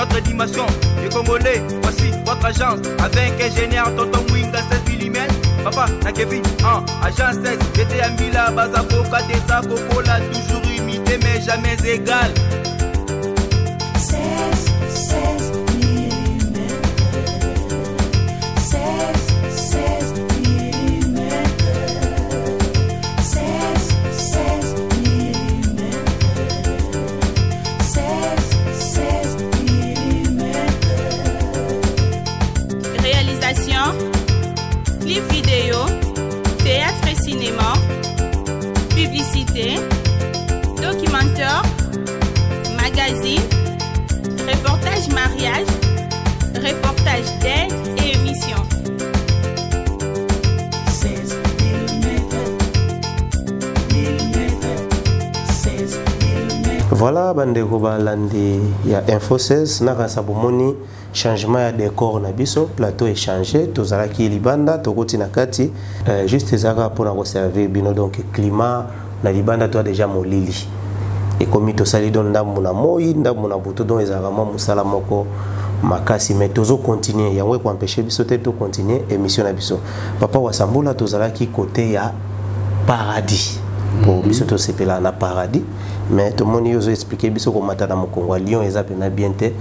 Votre dimension, les Congolais, voici votre agence. Avec ingénieur Tonton Mwinga 16 mm. Papa, na Kevin, en agence 16, j'étais à Mila, Bazaboka, Desa, Coca-Cola, toujours imité mais jamais égal. 16, 16 mm. 16, 16 mm. 16, 16 mm. 16, 16 mm. Réalisation, clip vidéo, théâtre et cinéma, publicité, documentaire, magazine, reportage mariage, reportage d'aide et émission. 16 mm. Mm. 16 mm. Voilà bandeko balandi ya Info 16 nakanisa bomoni changement ya décor na biso, plateau échangé, tozalaki libanda tokoti na kati, juste ezalaka mpona koservir bino. Donc climat na libanda toa déjà molili ekomi, tosali donc ndambu na moi, ndambu na butu, donc ezalaka mwa mosala moko makasi, mais tozocontinue, yango ekoempêche biso te tocontinue émission na biso. Papa Wasambula, tozalaki côté ya paradis po biso tosepelaka na paradis, mais tomoni yo ozoexplike biso komata na mokongo ya lion eza mpena bien te,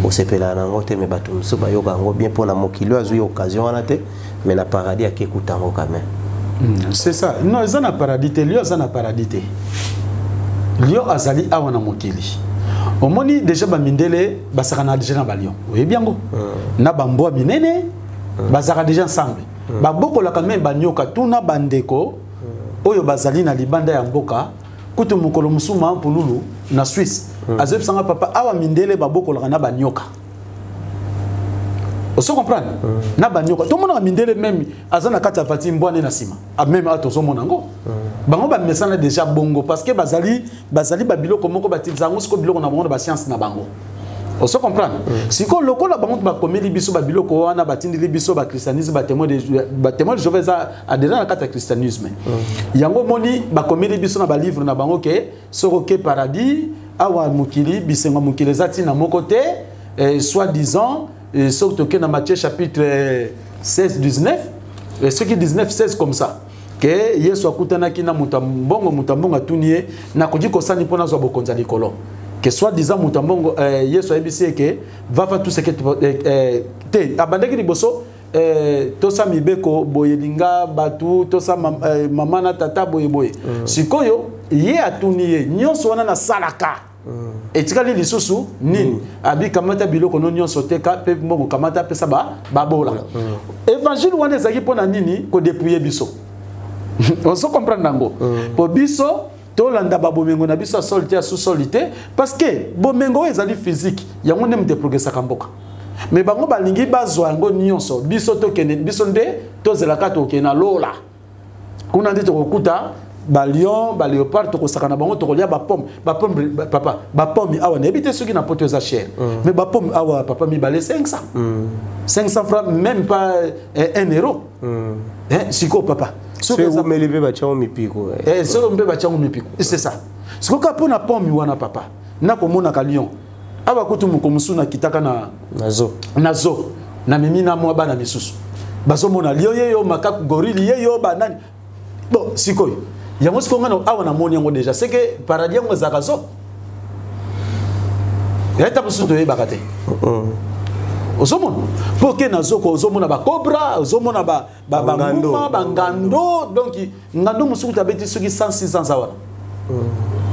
osepelaka nango te, mais bato mosusu bayoka yango bien mpo na mokili oyo azwi occasion wana te, mais na paradis akekuta yango quand même. C'est ça. Non, eza na paradis te. Lion aza na paradis te. Lion azali awa na mokili. Omoni déjà bamindele basakana déjà na balion, oyebi yango, na bambwa minene bazalaka déjà ensemble, babokolaka même banyoka. Tuna bandeko oyo bazali na libanda ya mboka. Kutu mokolo mosusu Mampululu na Suisse azoyebisanga: "Papa, awa mindele babokolaka na banyoka." Ozo comprendre? Na banyoka tomonaka mindele, même aza na kati ya voiture, mbwane na nsima. Même awa tozomona yango, bango bamesana déjà bongo parce que bazali babiloko moko batilisa yango sikoyo, biloko na bango na bascience na bango. Ozo comprendre? Sikoyo lokola bango bakomeli biso babiloko wana, batindeli biso bachristianisme, batémoin de Jéhovah eza adhérent na kati ya christianisme. Yango omoni bakomeli biso na balivre na bango ke soki oke paradis, awa mokili, bisengo ya mokili eza ntina moko te. Soit disant soki toke na Matthieu chapitre 16 19, soki 19 16 comme ça, ke Yesu akutanaki na moto ya mbongo. Moto ya mbongo atuni ye: "Nakoki kosani mpo nazwa bokonzi ya likolo?" Ke soit disant moto ya mbongo, Yesu ayebisi ye ke va faire tout ce que te abandaki liboso, tosa mibeko boye, linga bato, tosa mama na tata boye boye. Sikoyo ye atuni ye: "Nyonso wana nasalaka, etikali lisusu nini?" Abi: "Kamata biloko no nyonso, teka mpe mbongo, kamata, pesa babola." Évangile wana ezalaki mpo na nini? Kodépouiller biso. Ozo comprendre yango? Po biso tolanda babomengo na biso ya soli te, ya sous-sol te, parce que bomengo oyo ezali physique, yango nde moto eprogresaka mboka. Mais bango balingi bazwa yango nyonso, biso tokende, biso nde tozelaka tokende na lola, kuna nde tokokuta balion, baléopard, tokosaka na bango, tokolia bapomme. Bapomme papa, bapomme awa nayebi te soki na poto eza cher, mais bapomme awa papa, mibale 500, 500 francs, même pas 1 euro. Hein, sikoyo papa, soki ewumeli mpe batiango mipiko. Soki mpe batiango mipiko, c'est ça. Sikoyo kaka mpo na pomme wana papa, nakomonaka lion awa. Kutu moko mosusu nakitaka na nazo na zoo, namemi na mwa bana misusu, bazomona lion ye yo, makaku, gorille ye yo, banani. Bon, sikoyo yango, sikoyo ngana awa namoni yango déjà, c'est que paradis yango ezalaka zoo eta mosusu toyebaka te. Ozomona mpo oke na zoko, ozomona bacobra, ozomona banguma, bangando. Donc ngando mosusu kuta abeti soki 106 ans wana.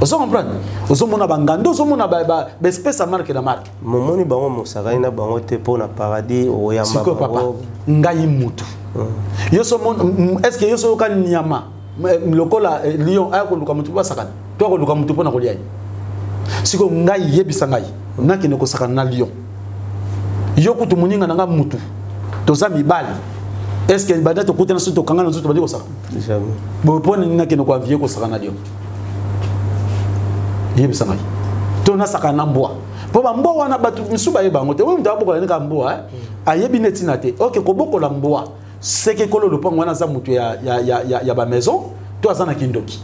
Ozo comprendre? Ozomona bangando, ozomona baespèce ya marque na marque. Momoni bango mosakani na bango te mpo na paradis oyamba. Sikoyo papa, ngai mutu yo so, est ce que yo so oyoka nyama lokola lion aya koluka mutu mpo asakana to akoluka mutu mpo na kolia ye? Sikoyo ngai, yebisa ngai, nakende kosakana na lion? Yo kutu moninga na nga mutu, toza mibali, est ce que banda tokutana, soki tokanga na nzoto, bandi kosaka? Jamais. Boye mpo nini nakende koavie kosaka na lion? Yebisa ngai. To nasaka na mbwa? Mpo bambwa wana bato misusu bayeba yango te. Oyo moto abokola ndenge mbwa, ayebi neti na te. Ok, kobokola mbwa seke kolo lopango wana aza moto ya bamaison to aza na kindoki.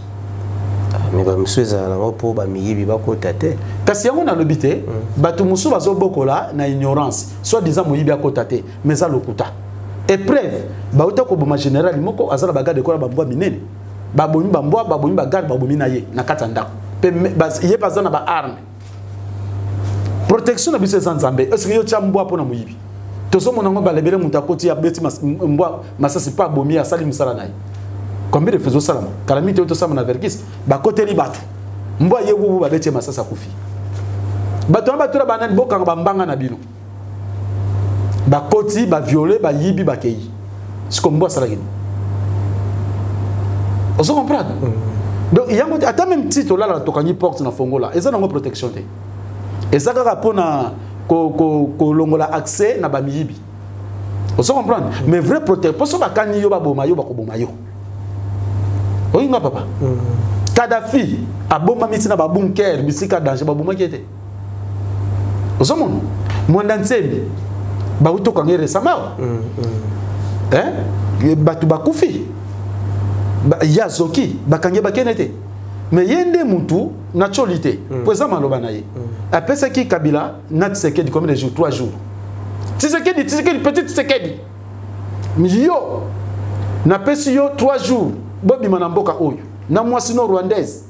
Mais bamisusu ezala nango mpo bamiyibi bakota te. Kasi yango nalobi te. Bato mosusu bazobokola na ignorance, soit disant moyibi akota te, mais eza lokuta. Épreuve, bauta koboma général moko aza na bagarde ekola bambwa minene, babomi bambwa, babomi bagarde, babomi na ye na kati ya ndako mpe ye mpe aza na baarme. Protection na biso eza Nzambe. Est-ce yo tya mbwa mpo na moyibi? Tozomona yango balebele, moto akoti, abeti mbwa masasi mpo abomi, asali mosala na ye. Combien de fois ezosalama? Kala mingi te oyo tosalama na Verkis, bakoteli bato, mbwa ye bubu, babeti ye masasi, akufi. Bato wana batula banani? Bokanga bambanga na bino. Bakoti, baviole, bayibi, bakei. Siko mbwa asalaki nini? Ozo comprendre? Donc yango te, ata même ti tolala, tokangi porte na fongola, eza nango protection te. Eza kaka mpona kolongola accès na bamiyibi. Ozo comprendre? Mais vrai protection, mpo so bakani yo, baboma yo, bakoboma yo. Oyinga papa. Kadafi abomami ntina babunker, bisika danger, babomaki ye te. Ozomona Mwanda Nsemi, bauti okanga ye récemment. Hein? Bato bakufi, ye azoki, bakangi ye, bakende te. Mais ye nde mutu natioli te, po eza maloba na ye. Apesaki Kabila na Tshisekedi combien de jours? 3 jours. Tshisekedi, Tshisekedi, petit Tshisekedi, yo napesi yo 3 jours, bobima na mboka oyo na mwasi no rwandaise,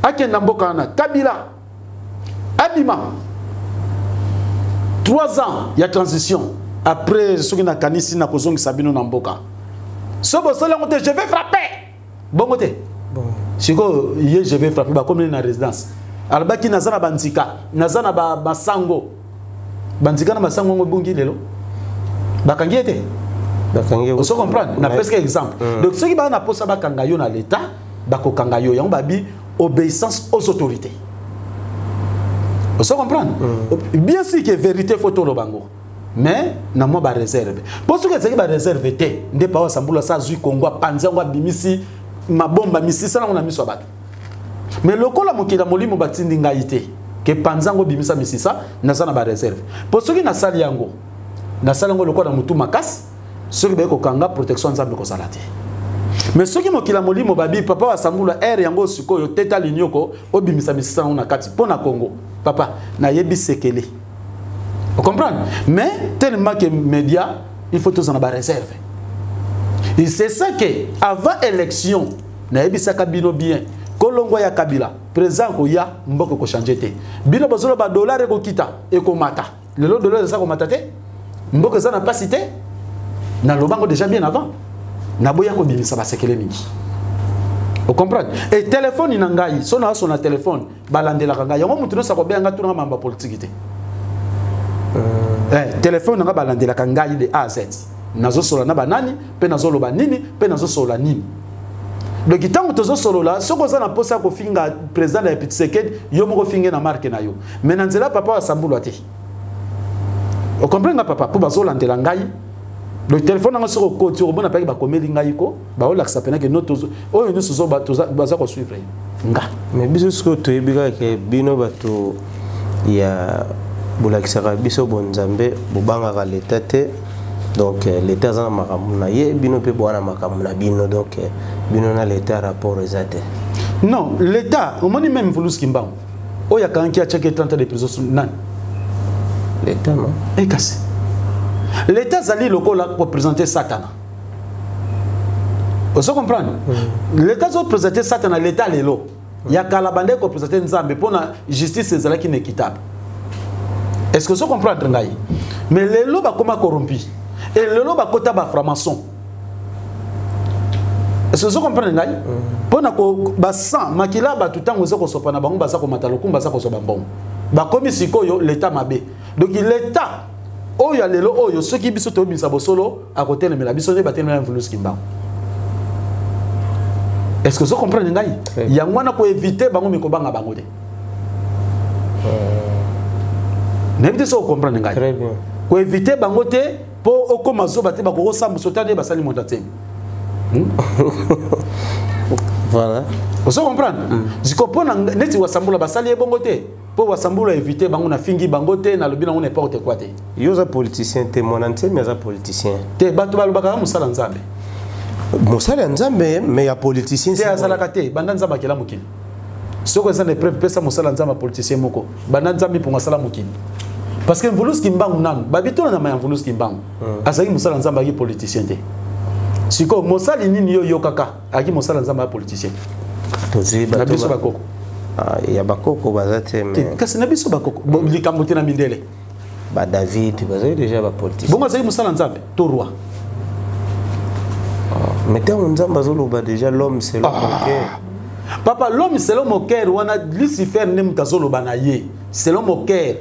akenda mboka wana. Kabila abima, 3 ans ya transition. Après, soki nakanisi na kozongisa bino na mboka, so bosali yango te, je vais frapper. Bongo te. Sikoyo ye je vais frapper, bakomi na résidence. Alobaki naza na bandika, naza na basango, bandika na basango yango ebongi. Lelo bakangi ye te. Ozo comprendre? Napesika exemple. Donc soki baa na posa bakanga yo na l'état, bakokanga yo. Yango babi obéissance aux autorités. Ozo comprendre? Bien sûr que vérité, faut toloba yango, mais na mwa baréserve, mpo soki ezalaki baréserve te nde pa Wasambula sa azwi Kongo, apanzi yango, abimisi mabomba, misisa nango na miso ya bato. Mais lokola mokili ya molimo batindi ngai te ke panzi yango, bimisa misisa, naza na baréserve, mpo soki nasali yango, nasali yango lokola na motu makasi, soki baye kokanga, protection ya Nzambe kozala te. Mais soki mokili ya molimo babi papa Wasambula aire yango sikoyo, teta linioko, obimisa misisa nango na kati mpo na Kongo, papa nayebi sekele. Comprendre? Mais tellement que média, il faut tous en avoir réserve. Et c'est ça que avant élection nayebisaka bino bien, kolongwa ya Kabila, président koya, mboka kochange te. Bino bozoloba dollar ekokita, ekomata. Lelo dollar eza komata te, mboka eza na mpasi te. Nalobango déjà bien avant, naboya kobimisa basekele mingi. Ocomprendre? E telefone na ngai, so na so na telefone, balandelaka ngai yango. Motu nyonso akobenga ngai, tunanga mamba politiki te. Telefone na ngai, balandelaka ngai de A à Z. Nazosola na banani, mpe nazoloba nini, mpe nazosolola nini. Donc ntango tozosolola, soki oza na mposa ya kofinga président ya Tshisekedi, yo moko finge na marke na yo, mais na nzela papa Wasambulwa te. Ocomprendre nga papa? Mpo bazolandela ngai. Donc telefone yango, soki okoti, okomona mpaki bakomeli ngai ko baolakisa pena ke no oyo nyonso baza kosuivre nga. Mais biso sikoyo toyebi kaka ke bino bato ya bolakisaka biso bonzambe, bobangaka leta te. Donc leta aza na makambo na ye, bino mpe boza na makambo na bino. Donc bino na leta, rapport eza te. Non, l'état, omoni même Mvuluzi Kimbangu oyo akangaki, atiaki 30 ans de prison, nani? L'état, non? E kasi l'état azali lokola koprésente Satana. Ozo comprendre? L'état azoprésente Satana. L'état lelo ya kala bandeki koprésente Nzambe mpona justice ezalaki na équitable. Est ce que ozo comprendre ngai? Mais lelo bakoma corrompu et lelo bakota bafranc-maçon. Est ce que ozo comprendre ngai? Mpona basan makila bato, ntango eza kosopa na bango, baza komata lokumu, baza kozwa bambongo, bakomi sikoyo l'état mabe. Donc l'état oyo ya lelo oyo, soki biso toyebisa bosolo, akotelemela biso nde batelemela Mvuluzi Kimbangu. Est ce que ozo comprendre ngai? Yango wana koevite bango, mikobanga bango te. Nayebi te soki ocomprendre ngai. Très bien. Koevite bango te mpo okóma zoba te, bakokosambusa ota nde basali moto atemi. Voilà. Ozo comprendre? Siko mpo na neti Wasambula, basali ye bongo te mpo Wasambula évite bango. Nafingi bango te, nalobi nango n'importe quoi te. Yo oza politicien te, Mwana Nsemi aza politicien. Te, bato balobaka mosala Nzambe. Mosala ya Nzambe, mais ya politicien. Te, azalaka te. Banda Nzambe akela mokili, Soki eza na épreuve, pesa mosala Nzambe ya politicien moko. Banda Nzambe mpongo asala mokili. Parce que Mvuluzi Kimbangu nanu, babitona na maya Mvuluzi Kimbangu. Azalaki mosala Nzambe, azalaki politicien te. Sikoyo mosali nini yo yokaka azalaki mosala Nzambe ya politicien? Tozwi Na bato biso bakoko. Ah, ya bakoko baza te, mais Kasi na biso bakoko likambo te na mindele. Ba David bazali déjà ba politicien. Bongo azalaki mosala Nzambe to roi? Mais ntango Nzambe azoloba déjà l'homme selon mon cœur. Papa, l'homme selon mon cœur wana, Lucifer nde moto azoloba na ye selon mon cœur.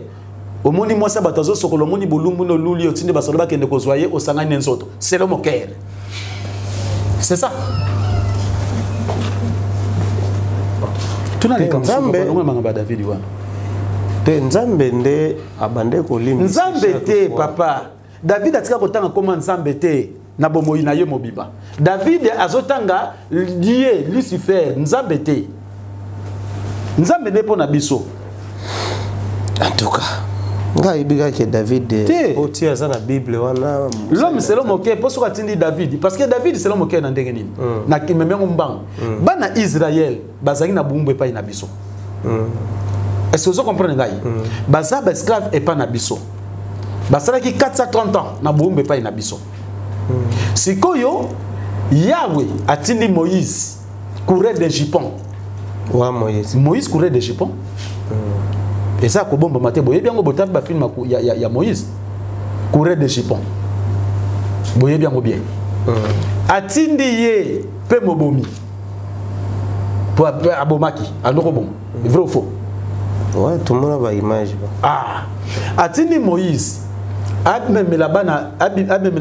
Omoni mwasi ya bato azosokola, omoni bolumbu na oluli, otindi basolo bakende kozwa ye, osangani ne nzoto. Selon mon cœur, c'est ça. Tuna Te, likambo Nzambe- makambo ya David wana. Te, Nzambe nde abande kolimbisa Nzambe chaque te fois. Papa, David atika kotanga koma Nzambe te na bomoi na ye mobimba. David azotanga die Lucifer, Nzambe te. Nzambe nde mpo na biso. En tout cas, ngai ayebi kaka David. Te. Oti aza na Bible wana. L'homme selon mon cœur, mpo soki atindi David, parce que David selon mon cœur na ndenge nini? Na memi yango mbango. Bana Israel bazalaki na bumbu epai na biso. Est ce que ozo comprendre ngai? Baza baesclave epai na biso, basalaki 430 ans na bumbu epai na biso. Sikoyo Yahwe atindi Moïse, coureur de jupon. Wa Moïse. Moïse, coureur de jupon, eza kobombama te. Boyebi yango, botabi bafilme ya Moïse, coureur de jupon, boyebi yango bien. Atindi ye mpe mobomi, po abomaki, ando koboma. Vrai ou faux? Ouais, tomona baimage ba. Ah, atindi Moïse amemela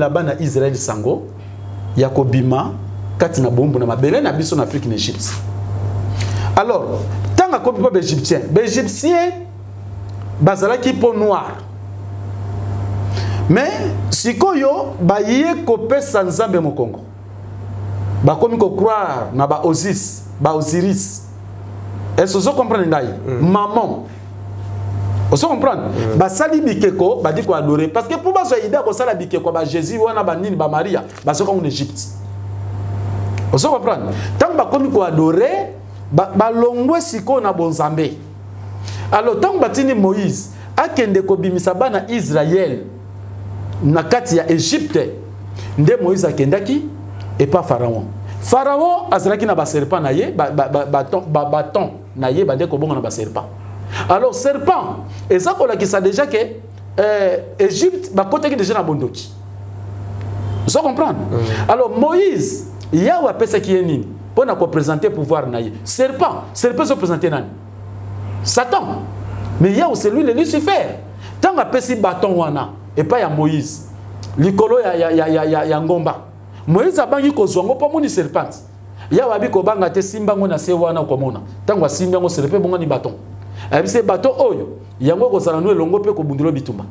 bana Israel sango ya kobima kati na bombu na mabele na biso na Afrique, na Égypte. Alors ntango akomi mpo baégyptien, baégyptien bazalaki peau noire, mais sikoyo baye kopesa Nzambe mokongo, bakomi kocroire na baosis, baosiris. Est ce ozo comprendre ngai? Maman, ozo comprendre? Basali bikeko, badi koadorer, parce que mpo bazwa idée ya kosala bikeko ya baJésus wana, banini, bamaria, bazoka ngo na Égypte. Ozo comprendre? Ntango bakomi koadorer, balongwe sikoyo na bonzambe. Alors ntango batindi Moïse akende kobimisa bana Israel na kati ya Égypte, nde Moïse akendaki epa Pharaon. Pharaon azalaki na baserpent na ye, baton na ye bande kobonga na baserpent. Alors serpent eza kolakisa déjà ke Égypte bakotaki déjà na bondoki. Ozo comprendre? Alors Moïse, Yawe apesaki ye nini mpo na koprésenter pouvoir na ye? Serpent. Serpent ezoprésente nani? Satan. Mais Yawe, c'est lui le Lucifer. Ntango apesi baton wana epai ya Moïse likolo ya ngomba, Moïse abangi kozwa yango mpo amoni serpent. Yawe abi: "Kobanga te, simba yango na se wana, okomona." Ntango asimbi yango, serpent ebongani baton. Ayebisi ye: "Bato oyo yango ekozala no elongo mpe kobundela bitumba."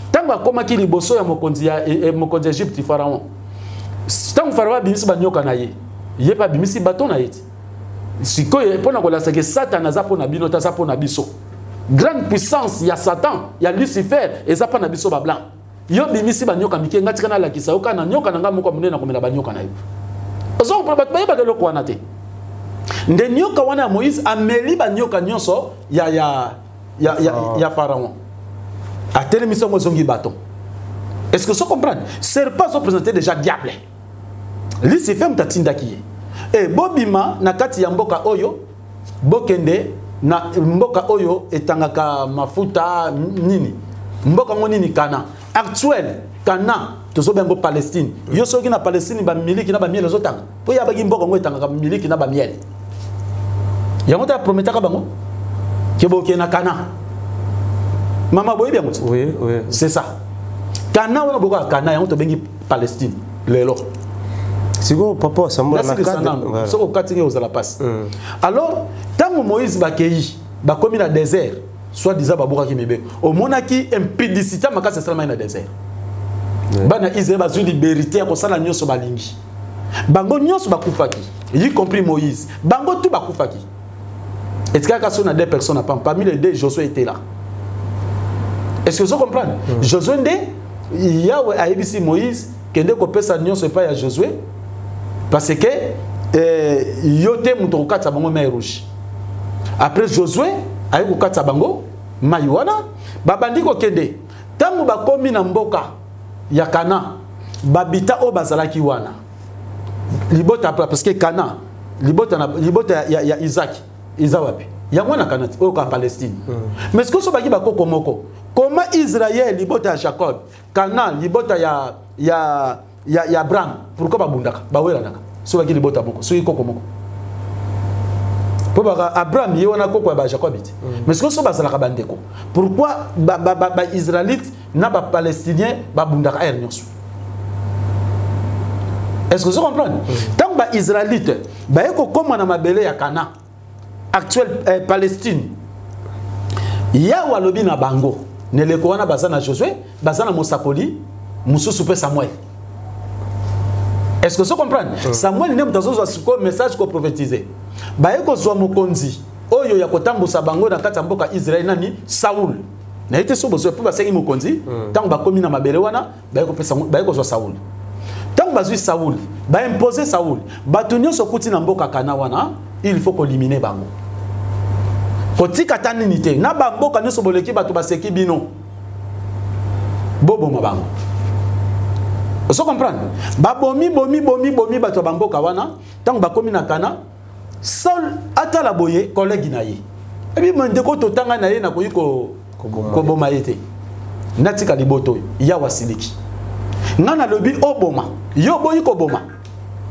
Ntango akomaki liboso ya mokonzi ya Egypte, Pharaon, ntango Pharaon abimisi banyoka na ye, ye mpe abimisi bato na ye. Ti sikoyo mpo na kolakisaka Satan aza mpo na bino te, aza mpo na biso. Grande puissance ya Satan, ya Lucifer, eza mpo na biso bablanc. Yo bimisi banyoka mike, nga tika nalakisa yo kaka na nyoka na nga moko ya monene, nakomela banyoka na yo. Ozokomprendre? Bato bayebaka eloko wana te. Nde nyoka wana ya Moïse ameli banyoka nyonso ya Pharaon, atelemisi yango, ezongi bato. Est ce que so comprendre? Serpent azoprésente déjà diable Lucifer, moto atindaki ye e bobima na kati ya mboka oyo, bokende na mboka oyo etangaka mafuta. Nini mboka yango? Nini? Kana actuel, Kana tozobenga yango Palestine. Yo soki na Palestine, bamiliki na bamiel ezotanga, mpo yabaki mboka yango etangaka miliki na bamiel. Yango te aprometaka bango ke bokende na Kana. Mama, boyebi yango te? Oui. C'est ça, Kana wana, bokoka Kana yango tobengi Palestine lelo. Sikoyo papa asambola na Nasilisa cadre nano. Voilà. Soki okati nge, ozala pasi. Alors ntango Moïse bakei, bakomi na désert, soit disant babukaki mibeko, omonaki impudicité makasi esalamaki na désert. Bana Israel bazwi liberté ya kosala nyonso balingi. Bango nyonso bakufaki, y compris Moïse. Bango tout bakufaki, etikaka so na deux personnes. Apam, parmi les deux, Josué était là. Est-ce que vous comprenez? Josué nde Yawe ayebisi Moïse: "Kende kopesa nyonso epai ya Josué, parce que yo te moto okokatisa bango mer Rouge." Après Josué aye kokatisa bango mai wana, babandi kokende. Ntango bakomi na mboka ya Kana, babita oyo bazalaki wana libota, parce que Kana libota, na, libota ya Isaac eza wapi? Yango wana Kana oyo ka Palestine. Mais ce que so baki bakoko moko, comment Israël libota ya Jacob, Kana libota ya Abraham, pourquoi babundaka, bawelanaka? So baki libota moko, soki koko moko, mpo baka Abraham ye wana koko ya bajacob te. Mais sikoyo so bazalaka bandeko, pourquoi baisraélite na bapalestinien babundaka aire nyonso? Est ce que ozo comprendre? Ntango baisraélite baye kokóma na mabele ya Kana, actuelle Palestine, Yawe alobi na bango na eleko wana baza na Josué, baza na mosakoli mosusu mpe Samuel. Est ce que ozo comprendre? Samuel nde moto azozwa sikoyo message koprophétise. Baye kozwa mokonzi oyo ya kotambusa bango na kati ya mboka Israel, nani? Saul. Naye te so bozwa mpo basengi mokonzi. Ntango bakomi na mabele wana, baye kopesa, baye kozwa Saul. Ntango bazwi Saul, baimpose Saul, bato nyonso okuti na mboka Kana wana, il faut koéliminer bango, kotika ata nini te. Na bamboka nyonso boleki, bato baseki bino, boboma bango. Ozo comprendre? Babomi, bomi, bomi, bomi bato ya bamboka wana. Ntango bakomi na Kana, Saul atala boye collègue na ye, ebi ndeko totanga na ye, nakoki koboma ye te, natika liboto oyo. Yawe asiliki: nga nalobi oboma, yo oboyi koboma.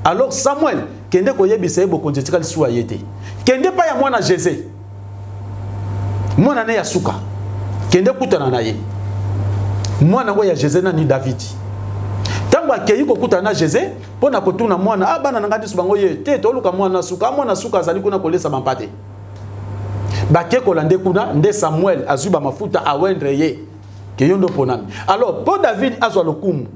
Alors Samuel, kende koyebisa ye, bokonzi etikali suwa ye te, kende pa ya mwana Jese, mwana ne ya suka, kende kutana na ye. Mwana yango ya Jese nani? David. Ntango akei kokutana na Jese mpo na kotuna mwana, ah, bana na ngai nyonso bango ye te, toluka mwana suka. Mwana suka azali kuna kolesa bampate. Bakekola nde kuna nde Samuel azwi bamafuta, aoindre ye ke yo nde oponami. Alors mpo David azwa lokumu,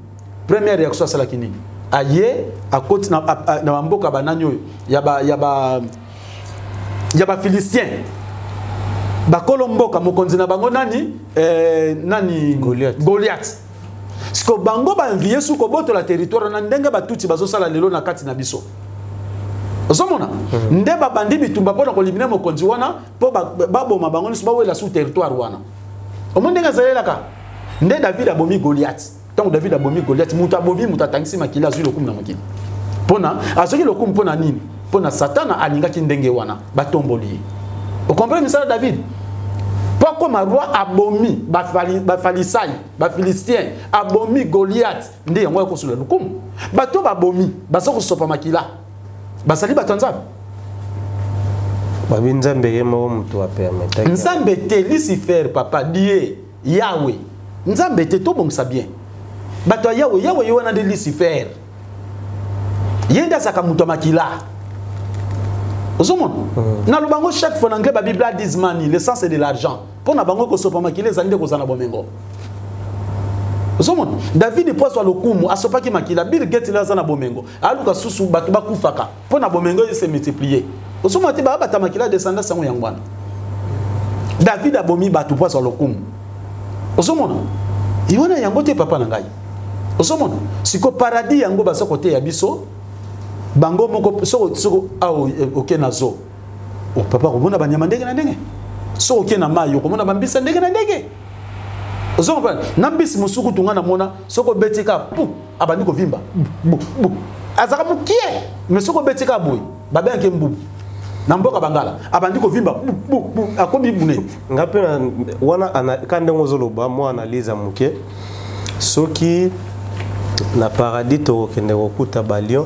première réaction asalaki nini? Aye akoti na bamboka banani oyo ya bafilistin, bakolo mboka, mokonzi na bango nani? Nani? Goliath. Goliath. Siko bango baenvie su kobotola territoire na ndenge batuti bazosala lelo na kati na biso. Ozomona nde babandi bitumba mpona koéliminer mokonzi wana, mpo baboma bango nyonso, bawela su territoire wana. Omoni ndenge ezalelaka nde David abomi Goliath. Ntango David abomi Goliath, moto abomi moto, atangisi makili, azwi lokumu na mokili. Mpona azwaki lokumu mpona nini? Mpona Satana alingaki ndenge wana batomboli ye. Ocomprendre misala David mpo akoma roi? Abomi bafalisai, bafilistin, abomi Goliath, nde yango akosula lokumu. Bato babomi, baza kosopa makila, bazali bato ya Nzambe? Babi Nzambe ye moko moto apermetaki. Nzambe te, Lucifer papa, die Yawe. Nzambe te, tobongisa bien. Bato ya Yawe, Yawe ye wana nde Lucifer, ye nde azalaka moto ya makila. Ozomona, naloba yango chaque fois. Na anglais babi "Blood is money, le sang c'est de l'argent." Mpo na bango kosopa makila ezali nde kozala na bomengo. Ozomona, David mpo azwa lokumu asopaki makila. Bill Gates le aza na bomengo, aluka susu bato bakufaka mpo na bomengo ese multiplier. Ozomona te babata makila, descendance yango yango wana. David abomi bato mpo azwa lokumu. Ozomona wana yango te, papa na ngai? Ozomona siko paradis yango baza koteya biso bango moko. Soko awa oke na zoo, oh, papa, komona banyama ndenge na ndenge. Soko oke na mai, okomona bambisa ndenge na ndenge. Ozo comprendre? Na mbisi mosuku tunga namona, soki obeti kaka pu, abandi kovimba bu bu, azalaka mokie, mais soki obeti kaka boye, babengaki mbubu na mboka bangala, abandi kovimba bu bu bu, akomi bune. Nga mpe wana ka ndenge ozoloba, mwa analyse ya moke: soki na paradis tokokende kokuta balion,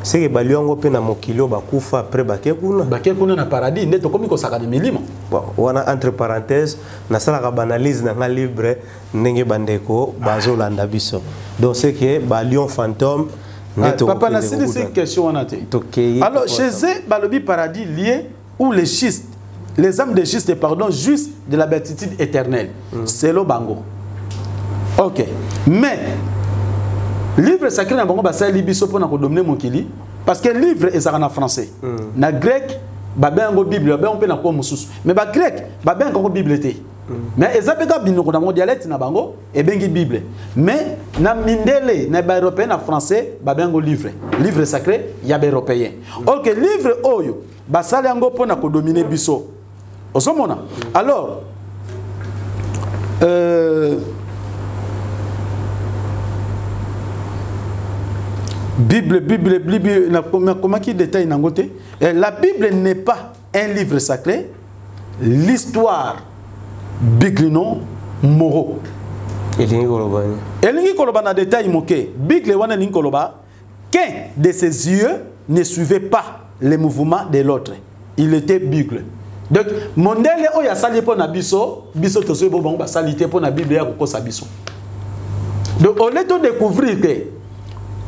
seke balion yango mpe na mokili oyo bakufa, après bake kuna. Bake kuna na paradis nde tokomi kosaka na milimo. Bon, wana entre parenthèse, nasalaka baanalyse na nga libre ndenge bandeko bazolanda biso. Donc c'est que balion fantôme nde Ah, papa, tokokende nasilisi kokuta. question wana te. Tokei. Alors chez eux balobi paradis, lieu où les justes, les âmes des justes, pardon, jouissent de la béatitude éternelle, selon bango. Ok, mais livre sacré na bango basali biso mpona kodominer mokili, parce que livre ezalaka na français, na grec babenga yango Bible, babenga mpe na ko mosusu, mais bagrec babenga yango Bible te. Mais eza mpe kaka binoko na bango, dialecte na bango ebengi Bible, mais na mindele, na baeuropéen, na français babenga yango livre, livre sacré ya baeuropéen. Ok, livre oyo basali yango mpona kodominer biso. Ozomona. Alors Bible, Bible, Bible, nakomaki détail nango te. La Bible n'est pas un livre sacré. L'histoire Biglino Moro. Elingi koloba nini? Elingi koloba na détail moke. Bible wana elingi koloba qu'un de ses yeux ne suivait pas les mouvements de l'autre. Il était bigle. Donc mondele oyo asali mpo na biso, biso tozoyi bo bango basali te mpo na Bible ya kokosa biso. Donc au lieu de découvrir que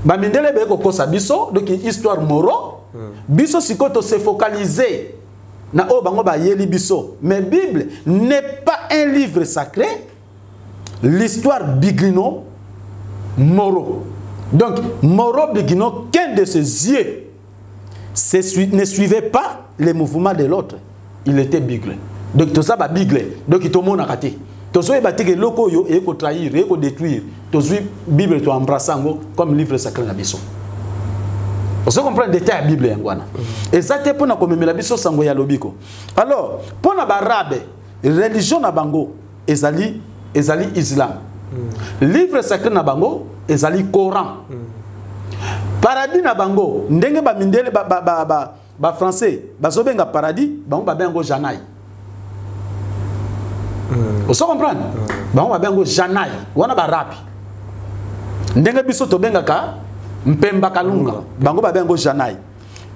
ba mindele be kokosa biso, donc histoire Moro, biso sikoyo to se focaliser na oyo bango bayeli biso. Mais Bible n'est pas un livre sacré. L'histoire Biglino Moro. Donc Moro Biglino, qu'un de ses yeux ne suivait pas les mouvements de l'autre. Il était bigle. Donc tout ça ba bigle. Donc tout le monde a raté. Tout ça ba teke loko yo et ko trahir et ko détruire. Tout ça Bible to embrasser ngo comme livre sacré na biso. On se comprend détail Bible yango wana. Et ça te pona ko memela biso sango ya lobiko. Alors pona ba arabe religion na bango ezali ezali islam. Livre sacré na bango ezali Coran. Paradis na bango ndenge ba mindele ba ba ba ba, ba français bazobenga paradis bango ba bengo janai. On se comprend? Bango ba bengo janai wana ba rapi. Ndenge biso tobengaka mpemba kalunga bango ba bengo janai.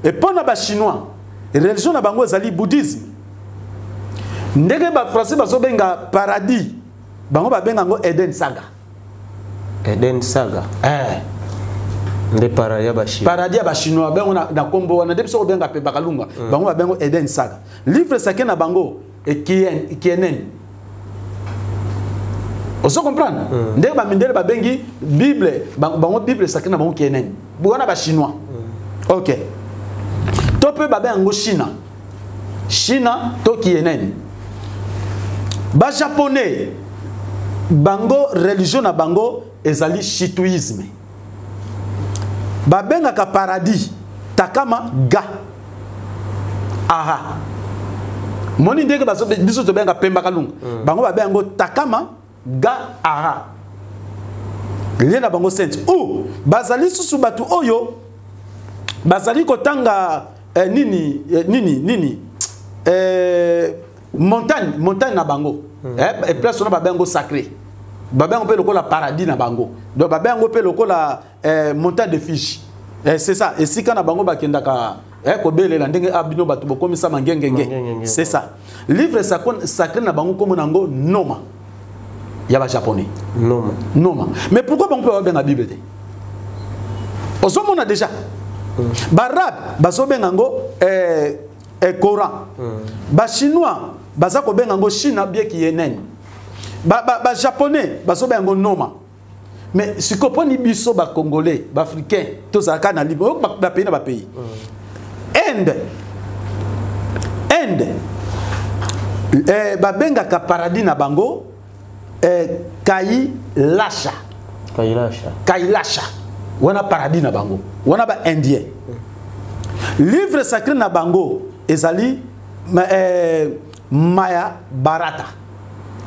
Et pona ba chinois religion na bango ezali bouddhisme. Ndenge ba français bazobenga paradis bango ba benga ngo Eden Saga. Eden Saga. Nde paradis ya ba chinois. Paradis ya ba chinois bengo na kombo wana nde biso kobenga pe bakalunga. Bango ba bengo Eden Saga. Livre sacré na bango e Kienen. Ozo comprendre? Nde ba mindele ba bengi Bible, bango Bible sacré na bango Kienen. Wana ba chinois. OK. To pe ba bengo China. China to Kienen. Ba japonais bango religion na bango ezali shintoïsme. Ba bengaka paradis takama ga aha. Moni ndenge bazo biso to benga pemba kalunga. Bango ba bengo takama ga aha. Lien na bango sainte ou bazali susu batu oyo bazali kotanga nini nini nini montagne montagne na bango. Et place on ba bengo sacré. Ba bengo pe lokola paradis na bango. Donc ba bengo pe lokola montagne de fiche. C'est ça. Et si kana bango bakendaka kobelela ndenge abino bato bokomisa mangengenge. Mangengenge. C'est ça. Livre sacré na bango komo nango Noma. Ya ba japonais. Noma. Noma. Mais pourquoi bango pe ba benga Bible te? Ozomona déjà. Ba rab bazo benga ngo Coran. Ba chinois baza ko benga ngo China bien ki yenen. Ba japonais bazo benga ngo Noma. Mais si koponi biso ba congolais, ba africains, tozalaka na libre, ba pays na ba pays. Inde. Inde. Ba bengaka paradis na bango Kailasha. Kailasha. Kailasha. Wana paradis na bango. Wana ba indien. Livre sacré na bango ezali Maya Barata.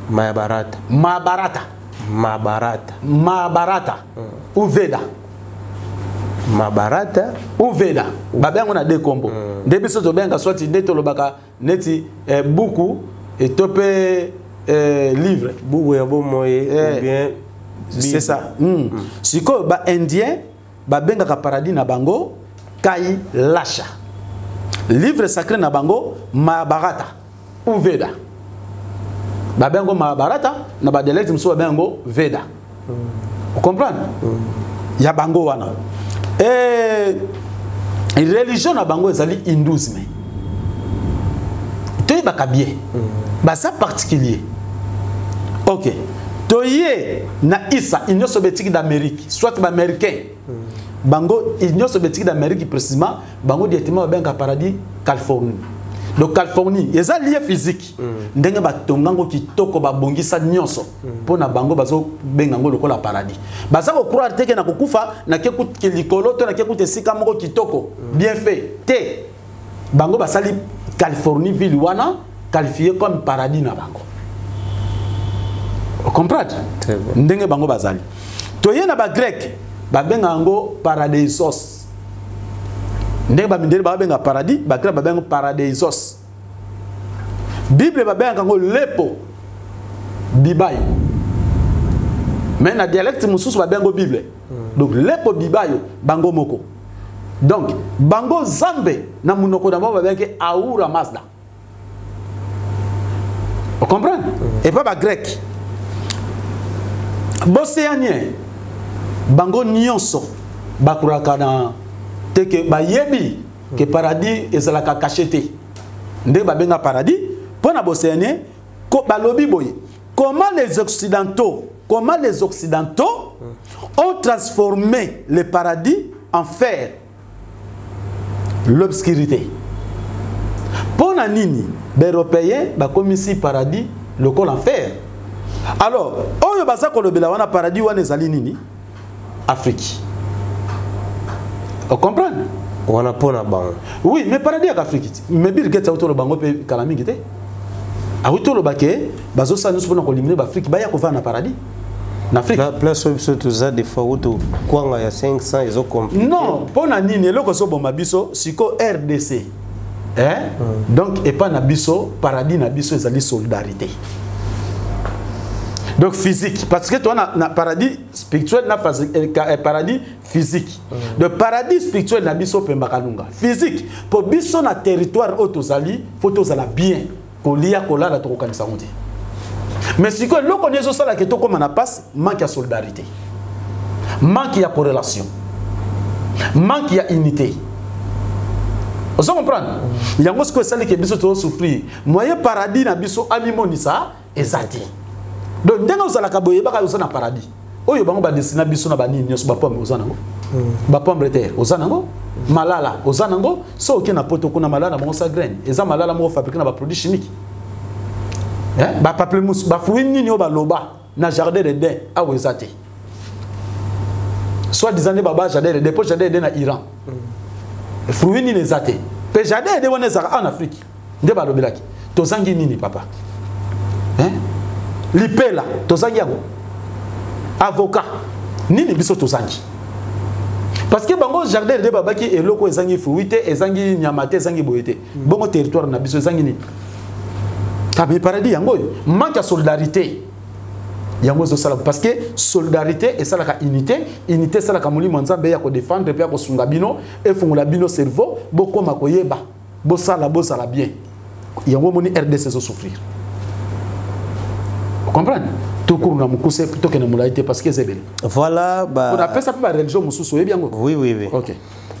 Maya Barata. Mahabharata. Mahabharata. Mahabharata. Ou Veda. Mahabharata ou Veda. Ba bengo na deux combos. Nde biso to benga soit nde to lobaka neti buku et tope livre. Buku ya bomoi ou bien C'est ça. Siko ba indien ba bengaka paradis na bango Kailasha. Livre sacré na bango Mahabharata ou Veda. Ba bengo Mahabharata na ba dialecte mosusu ba bengo Veda. Vous comprenez? Ya bango wana. Et religion na bango ezali hindouisme. Toyebaka bien. Ba ça particulier. OK. Toye na Isa Union soviétique d'Amérique, soit ba américain. Bango Union soviétique d'Amérique précisément, bango directement ba benga paradis Californie. Donc Californie, eza lié physique. Ndenge ba tongango kitoko ba bongisa nyonso. Pona bango bazo bengango lokola paradis. Baza ko croire te ke na kokufa na ke kut ke likolo to na ke kut esika moko kitoko. Bien fait. Te. Bango basali Californie ville wana qualifié comme paradis na bango. Comprendre ndenge bango bazali. Toye na ba grec babenga yango paradeisos. Ndenge ba mindele babenga paradis, ba grec babenga paradeisos. Bible babenga yango lepo bibayo. Mais na dialecte mosusu babenga Bible. Donc lepo bibayo bango moko. Donc bango Zambe na munoko na bango babenga Ahura Mazda. Vous comprenez? Et pas ba grec. Bocéanien bango nyonso bakuraka na te ke bayebi ke paradis ezalaka caché te. Nde babenga paradis mpo na bocéanien ko balobi boye. Comment les Occidentaux ont transformé le paradis en fer, l'obscurité. Pona nini, les Européens bakomisi paradis lokola enfer. Alors, oyo baza kolobela wana paradis wana ezali nini? Afrique. Vous comprenez? Wana pona bango. Oui, mais paradis ya Afrique. Mais Bill Gates auto bango pe kala mingi te. Auto lo bake bazo sa nyonso pona koliminer ba Afrique baya kovanda na paradis. Na Afrique. La place oyo biso toza des fois auto kwanga ya 500 ezo compliqué. Non, pona nini eloko so bomba biso siko RDC. Hein? Donc et pas na biso paradis na biso ezali solidarité. Donc physique parce que toi na, na paradis spirituel na paradis physique. Le paradis spirituel na biso pemba kalunga. Physique pour biso na territoire oyo tozali faut tozala bien kolia kolala to kokanisa ngote. Mais si ko loko nyezo sala ke to koma na passe manque ya solidarité. Manque ya corrélation. Manque ya unité. Vous comprenez? Yango ce que ça que biso to souffrir. Moyen paradis na biso amimonisa ezati. Donc ndenge ozalaka boye baka oza na paradis. Oyo bango ba dessina biso na banini nyonso ba pomme oza nango. Ba pomme de terre oza nango. Malala oza nango. So oke na poto kuna malala bango sa graine. Eza malala moko fabriqué na ba produits chimiques. Hein? Ba pamplemousse, ba fruits nini ba loba na jardin d'Éden awo ezate. Soit disant ne baba jardin d'Éden, po jardin d'Éden na Iran. Fruits nini ezate. Pe jardin d'Éden wana ezaka en Afrique. Nde ba lobelaki. Tozangi nini papa? Hein? Lipela tozangi yango. Avocat nini biso tozangi? Parce que bango jardin de babaki eloko ezangi fruit te, ezangi nyama te, ezangi boye te. Bongo territoire na biso ezangi nini? Tabi paradis yango manque ya solidarité. Yango zo sala parce que solidarité esalaka unité, unité esalaka molimo Nzambe ya ko défendre pe ya ko sunga bino, efungola bino cerveau, bokoma koyeba, bosala bosala bien. Yango moni RDC zo souffrir. Vous comprenez? Tout court na mukuse plutôt que na molaité parce que c'est belle. Voilà ba on appelle ça pas religion mususu oyebi yango. Oui oui oui. OK.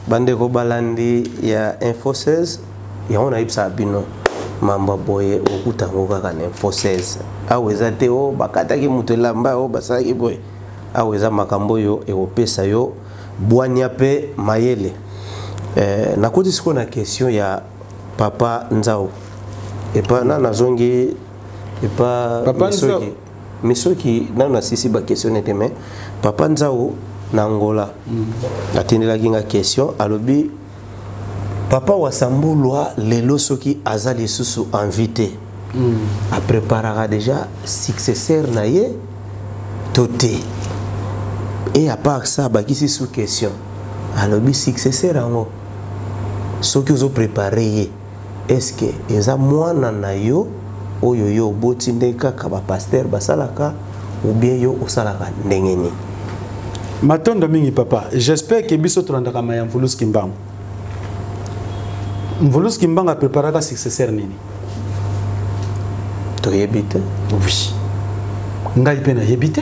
Bandeko balandi ya Info 16 yango na yebisa bino mamba boye okuta ngo kaka na Info 16. Awa eza te o bakataki mutu elamba o basalaki boye. Awa eza makambo yo ekopesa yo bwania pe mayele. Nakoti sikoyo na question ya papa Nzau. Epa na nazongi epa Papa Misoki. Nzau. Misoki nanu nasisi ba question nete mais papa Nzau na Angola. Atindelaki nga question alobi papa Wasambulwa lelo soki aza lisusu invité. A préparera déjà successeur na ye to te. Et à part ça bakisi sous question. Alobi successeur yango soki ozo préparer ye est-ce que eza mwana na yo oyo yo oboti nde kaka ba pasteur basalaka ou bien yo osalaka ndenge nini? Matondo mingi papa, j'espère que biso tolandaka maya Mvuluzi Kimbangu. Mvuluzi Kimbangu a préparaka successeur nini? Toyebi te. Oui. Ngai pe nayebi te.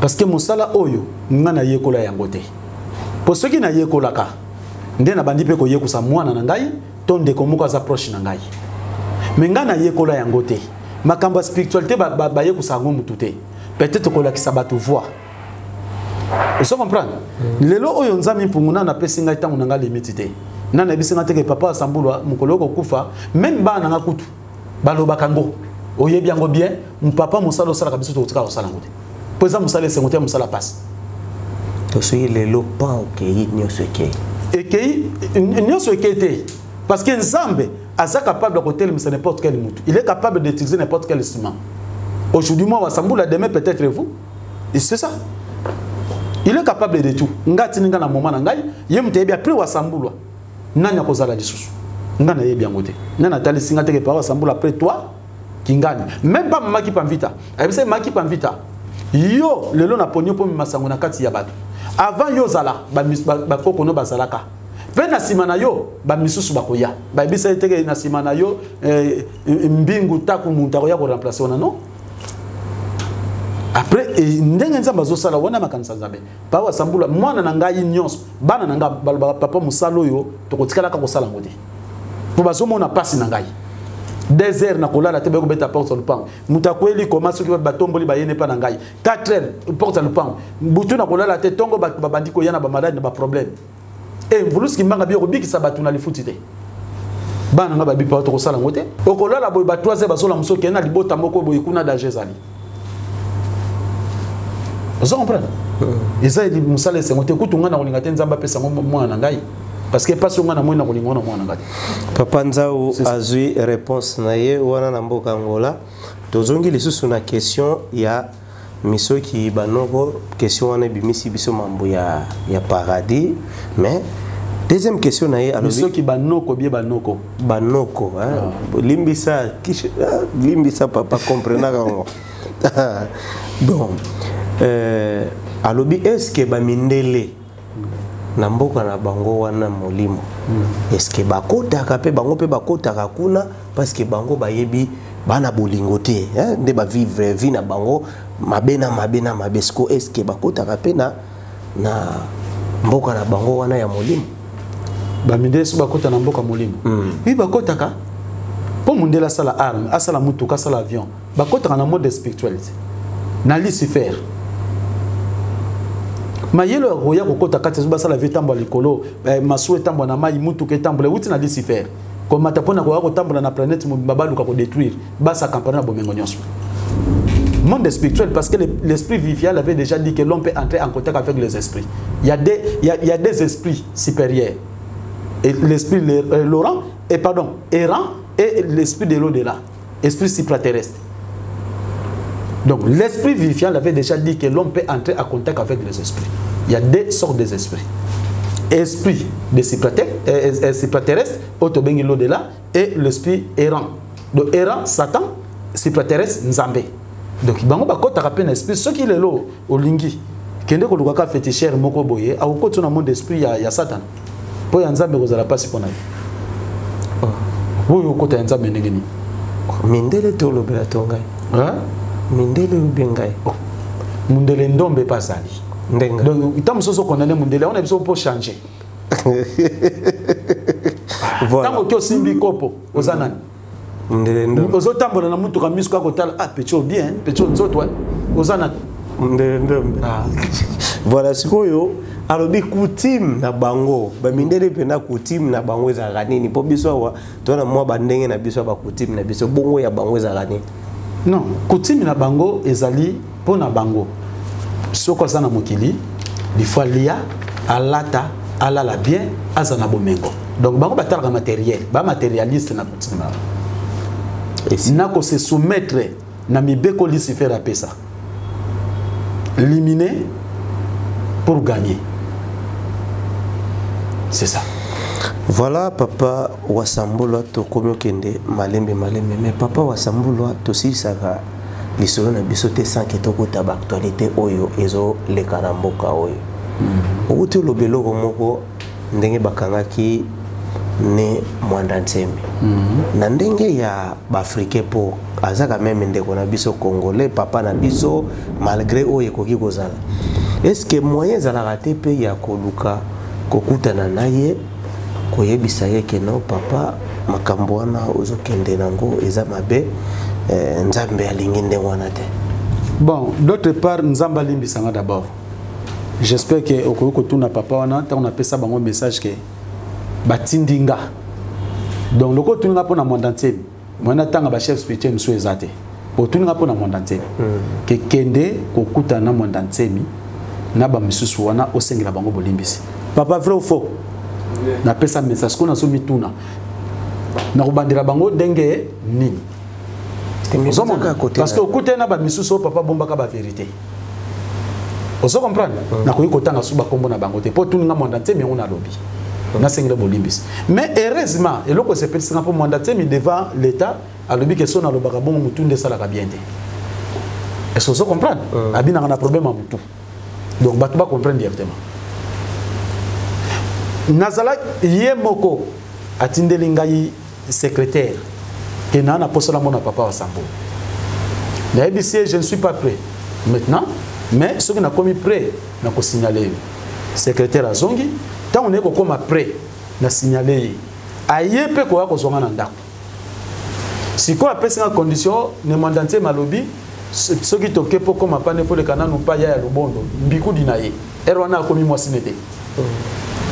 Parce que mosala oyo nga nayekola yango te. Po soki nayekolaka nde nabandi pe koyekosa mwana na ngai to ndeko moko aza proche na ngai. Mais nga nayekola yango te. Makambo ya spiritualité bayekosa yango mutu te. Peut-être kolakisa bato voir. Vous comprenez? Lelo oyo Nzambe mpungu na napesi ngai ntango na ngai limite te. Na nayebisi ngai te ke papa Wasambulwa mokolo okokufa, même bana na nga kutu balobaka ngo. Oyebi yango bien, papa mosala osalaka biso tokotika kosala yango te. Po eza mosala esengo te, mosala pasi. To soki lelo pan okei nyonso ekei. Ekei nyonso ekei te. Parce que Nzambe Aza capable ya kotelemisa n'importe quel mutu. Il est capable d'utiliser n'importe quel instrument. Aujourd'hui, moi, Wasambula, demain peut-être vous. Et c'est ça. Il est capable de tout. Nga tini nga na moment na ngai, ye mutu ayebi après Wasambulwa. Nani akozala lisusu? Nga nayebi yango te. Nani atalisi nga te ke pa Wasambula après toi kingani. Même pas mama Kimpa Vita. Ayebisa mama Kimpa Vita. Yo lelo na ponyo po masango na kati ya bato. Avant yo zala ba ba koko no bazalaka. Pe na sima na yo ba misusu bakoya. Bayebisa ye te ke na sima na yo mbingu taku muntu akoya ko remplacer wana non. Après ndenge Nzambe azosala wana makanisa Nzambe. Pa Wasambula mwana na ngai nyonso, bana na ngai balobaka papa mosala oyo tokotikalaka kosala yango te. Po bazomona pasi na ngai. 2 heures na kolala te bayokobeta porte ya lopango. Moto akweli koma soki batomboli bayene pa na ngai. 4 heures porte ya lopango. Butu na kolala te tongo bato babandi koya na ba malade na ba problème. Et mvulusi kimbanga biyo kobikisa bato na lifuti te. Bana nga babi pa tokosala yango te. Okolala boye ba 3 heures bazola mosusu okende na libota moko boye kuna danger ezali. Ozo comprendre? Eza eli mosala esengo te. Kutu nga na kolinga te Nzambe apesa yango mwana na ngai. Parce que pasi nga na moi na kolinga na mwana na ngai. Papa Nzau azwi réponse na ye wana na mboka Angola. Tozongi lisusu na question ya misoki banoko, question wana ebimisi biso mambo ya paradis. Mais deuxième question na ye alobi misoki banoko bie banoko. Banoko, hein? Ah. Limbisa, kish, ah, limbisa papa comprenaka ngo. Bon, alobi est-ce que ba mindele na mboka na bango wana molimo, est-ce que bakotaka pe bango pe bakotaka kuna parce que bango bayebi bana bolingo te, hein, nde ba vivre vie na bango mabe na mabe na mabe. Siko est-ce que bakotaka pe na mboka na bango wana ya molimo? Ba mindele so bakota na mboka molimo. Oui, bakotaka. Po mundele asala arme, asala mutuka, asala avion. Bakotaka na mode spiritualité. Na Lucifer. Mayelo ya koya kokota kati ezo basala vie tambola likolo, masuwa etambola na mai, mutuka etambola, euti na Lucifer. Komata mpona koya kotambola na planète mobimba baluka kodétruire, basa campagne na bomengo nyonso. Monde spirituel, parce que l'esprit vivial avait déjà dit que l'homme peut entrer en contact avec les esprits. Il y a des esprits supérieurs. Et l'esprit Laurent, et pardon, errant, et l'esprit de l'au-delà, esprit supraterrestre. Donc l'esprit vivifiant avait déjà dit que l'homme peut entrer en contact avec les esprits. Il y a deux sortes d'esprits. Esprit de supraterrestre, Otobengi l'au-delà, et l'esprit errant. Donc errant, Satan, supraterrestre, Nzambe. Donc bango bakota rappel na esprit, ceux qui le lo olingi kende koluka ka féticheur moko boye, akokota na monde esprit ya Satan. Po ya Nzambe kozala pasi pona ye. Oyo okota ya Nzambe ndenge nini? Mindele tolobela to ngai. Hein? Mindele obe ngai. Oh. Mundele ndombe pasali. Ndenga. Donc ntango mosusu okondane mundele, on a besoin pour changer. Voilà. Ntango oki osimbi kopo, oza nani? Mundele ndombe. Ozotambola na mutuka miso kaka kotala, ah, pecho bien, pecho nzoto, hein. Oza nani? Mundele ndombe. Ah. Voilà, sikoyo alobi coutume na bango, ba mindele pe na coutume na bango ezalaka nini? Po biso awa tona mwa ba ndenge na biso ba coutume na biso, bongo ya bango ezalaka nini? Non, coutume na bango ezali po na bango. Soko aza na mokili, des fois lia, alata, alala bien, aza na bomengo. Donc bango batalaka matériel, ba matérialiste na coutume na bango. Et si Na ko se soumettre na mibeko Lucifer apesa. Liminer pour gagner. C'est ça. Voilà papa Wasambulwa tokomi okende malembe malembe, mais papa Wasambulwa tosilisaka lisolo na biso te sans que tokota ba actualité oyo ezoleka na mboka oyo. Outi oloba eloko moko ndenge bakangaki ne Mwanda Nsemi. Na ndenge ya ba Africain po aza quand même ndeko na biso congolais, papa na biso malgré oyo ekoki kozala. Est-ce que moyen ezalaka te pe ya koluka kokutana na ye, koyebisa ye ke non papa makambo wana ozokende nango eza mabe, Nzambe alingi ndenge wana te? Bon, d'autre part Nzambe alimbisanga d'abord. J'espère que okoki kotuna papa wana ntango napesa bango message ke batindi nga. Donc loko otuni nga mpona Mwanda Nsemi, moyen natanga ba chef spirituel mosusu eza te. Otuni nga mpona Mwanda Nsemi. Ke kende kokutana na Mwanda Nsemi na ba misusu wana osengela bango bolimbisi. Papa vrai ou faux? Napesa message ko nazo mituna. Nakobandela bango ndenge nini? Ozomona, parce que okutani na bamisusu oyo papa bombaka bavérité. Ozo comprendre? Nakoki kotanga su bakombo na bango te mpo tuninga Mwanda Nsemi yango nalobi, nasengela bolimbisi. Mais heureusement, eloko esepelisanga mpo Mwanda Nsemi devant l'État alobi ke so nalobaka bongo, motu nde esalaka bien te. Est ce ozo comprendre? Abinaka na problème ya motu, donc bato bacomprendre directement. Nazala ye moko atindeli ngai secrétaire ke naa na posa namona papa wa Sambo. Nayebisi ye: je ne suis pas prêt maintenant, mais soki nakomi prêt, nakosignale yo. Secrétaire azongi. Ntango naye kokóma prêt, nasignale ye, aye mpe koya kozwanga na ndako. Sikoyo apesi nga condition: ne Mwanda Nsemi alobi soki toke mpo koma pane, foleka nanu mpa ya Lubondo mbikudi na ye. Ere wana akomi mwasi ne te,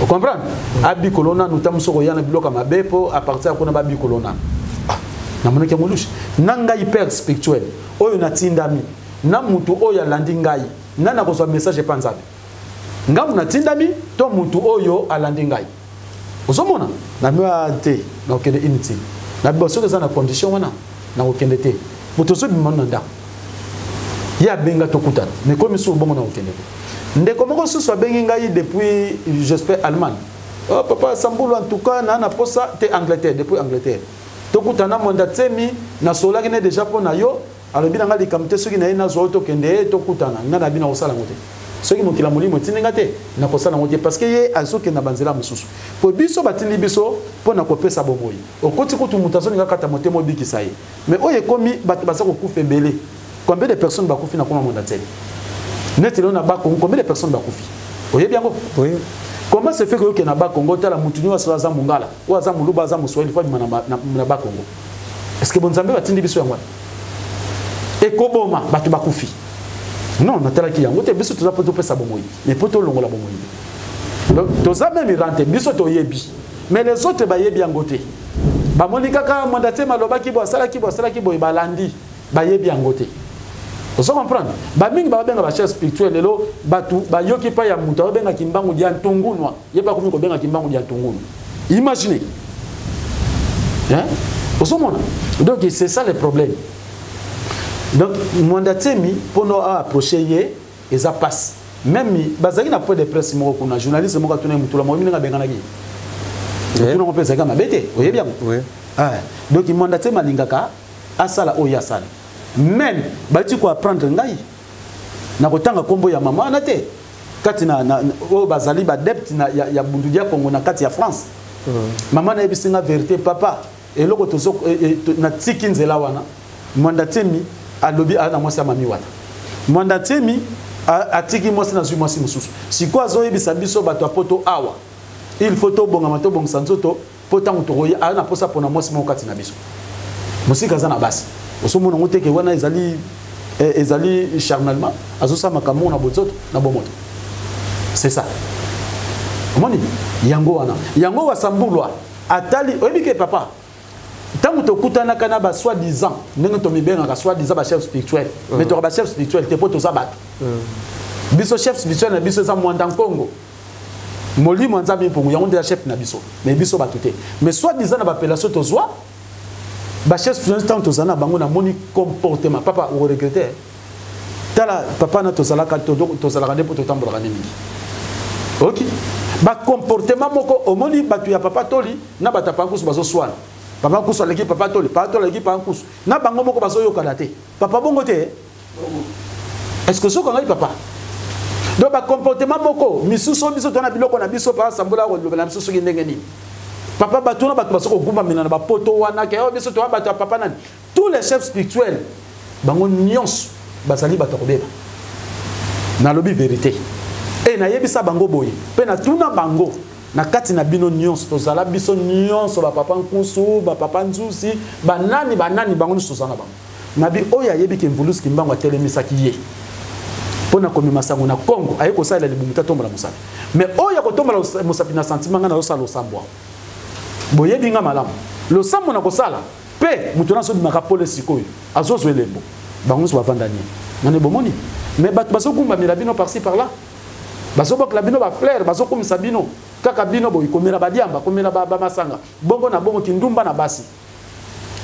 ocomprendre? Abikolo nanu ta mosu koya na biloko ya mabe mpo à partir ya kuna babikolo nanu. Ah, namonaki yango louche na ngai. Père spirituel oyo natindami na mutu oyo alandi ngai, nani akozwa message epa Nzambe? Ngambu natindami to mutu oyo alandi ngai? Ozomona, namiwa te, nakokende inutile. Nabiba soki eza na condition wana, nakokende te. Moto ozobima na ndako, ye abenga tokutana, mais komi suku bongo, nakokende te. Ndeko moko susu abengi ngai depuis, j'espère, Allemagne: oh, papa Sambulu, en tout cas naa na posa te, Angleterre, depuis Angleterre, tokutana Mwanda Nsemi, nasolaki ne déjà mpo na yo. Alobi na ngai likambo te, soki na ye nazwa oyo, tokende ye tokutana. Ngai na bino akosala yango te. Soki mokili ya molimo etindi nga te, nakosala yango te, parce que ye azokende na banzela mosusu. Po biso batindi biso mpo na kopesa bomoi. Okoti kutu moto azolinga kata motema, obikisa ye. Mais oyo ekomi bato baza kokufa ebele. Combien de personnes bakufi na koma Mwanda Nsemi? Neti lelo na Bakongo, combien de personnes bakufi? Oyebi yango? Oui. Comment se fait que okende na Bakongo, tala mutu nyonso aza mongala, oyo aza moluba, aza moswahili, fo abima na Bakongo? Est ce que bonzambe batindi biso yango wana ekoboma bato bakufi? Non, natalaki yango te. Biso toza mpo topesa bomoi, mais mpo tolongola bomoi te. Donc toza même iran te. Biso toyebi, mais les autres bayebi yango te. Bamoni kaka Mwanda te malobaki boye, asalaki boye, asalaki boye, balandi, bayebi yango te. Ozo comprendre? Bamingi babenga bachef spirituel. Lelo bato bayoki pa ya moto abengaki mbangu dia ntungunwa, ye mpe akomi kobengaki mbangu dia ntungunwa. Imaginez, hein? Ozomona? Donc c'est ça le problème. Donc Mwanda Nsemi, mpona aapproche ye eza passe. Même bazalaki na point de presse moko kuna, journaliste moko atuna ye motula moko ndenge abenganaki ye. Motuna ngo mpe ezalaki mabe te, oyebi yango. Oui. Ah, donc Mwanda Nsemi alingaka asala oyo asala. Même bati koapprendre ngai na kotanga nkombo ya mama wana te kati na oyo bazali baadepte ya Bundu dia Kongo na kati ya France. Mama nayebisi nga vérité: papa, eloko tozo natiki nzela wana. Mwanda Nsemi alobi aza na mwasi ya mami wata. Mwanda Nsemi atiki mwasi, nazwi mwasi mosusu. Sikoyo azoyebisa biso bato ya poto awa, il faut tobongama, tobongisa nzoto mpo ntango tokoya, aza na mposa mpona mwasi moko kati na biso. Mosika aza na basi. Osomona yango teke wana ezali charnellement, azosala makambo na bonzoto na bomoto. C'est ça, omoni yango wana, yango wasambulwa atali. Oyebi ke papa, ntango tokutanaka na basoi-disant, ndenge tomibengaka soi-disant bachef spirituel, mais toka bachef spirituel te mpo toza bato. Biso chef spirituel na biso eza Mwanda Nkongo, molimo ya Nzambe mpongo, yango nde chef na biso, mais biso bato te. Mais soi-disant na baappellation tozwa bachef spirituel, ntango tozala na bango, namoni comportement, papa, okoregretter. Tala papa, na tozalaka nde mpo totambolaka nde mingi. Ok, bacomportement moko omoni bato ya papa Toli na bato ya papa Nkusu bazoswana. Papa Nkusu aleki papa Toli, papa Toli aleki papa Nkusu, na bango moko bazoyokana te. Papa, bongo te? Est ce que soki ngai papa, donc bacomportement moko misusu oyo biso toza na biloko na biso, papa Sambola kolobela biso soki ndenge nini. Papa, bato wana, bato bazo kogumbamela na bapoto wana ke oyo biso toza bato ya papa nani. Tous les chefs spirituels, bango nyonso bazali bato ya kobeba. Nalobi vérité e, nayebisa bango boye mpe natuna bango: na kati na bino nyonso, tozala biso nyonso, bapapa Nkusu, bapapa Nzusi, banani banani, bango nyonso tozala na bango. Nabi oyo ayebi ke Mvulusi Kimbangu atelemisaki ye mpo na komema sango na Kongo, aye kosalela libumu te, atombola mosapi. Mais oyo akotombola mosapi na sentiment, ngai nazosala losambo awa. Boyebi nga malamu, losambo na kosala mpe moto nyonso obimaka pole. Sikoyo azozwa elembo, bango nyonso bavanda nie nane bomoni. Mais bato bazogumbamela bino par-ci par-là, bazobokela bino bafleur, bazokumisa bino. Kaka bino boye komela badiamba, komela bamasanga, bongo na bongo, kindumba na basi.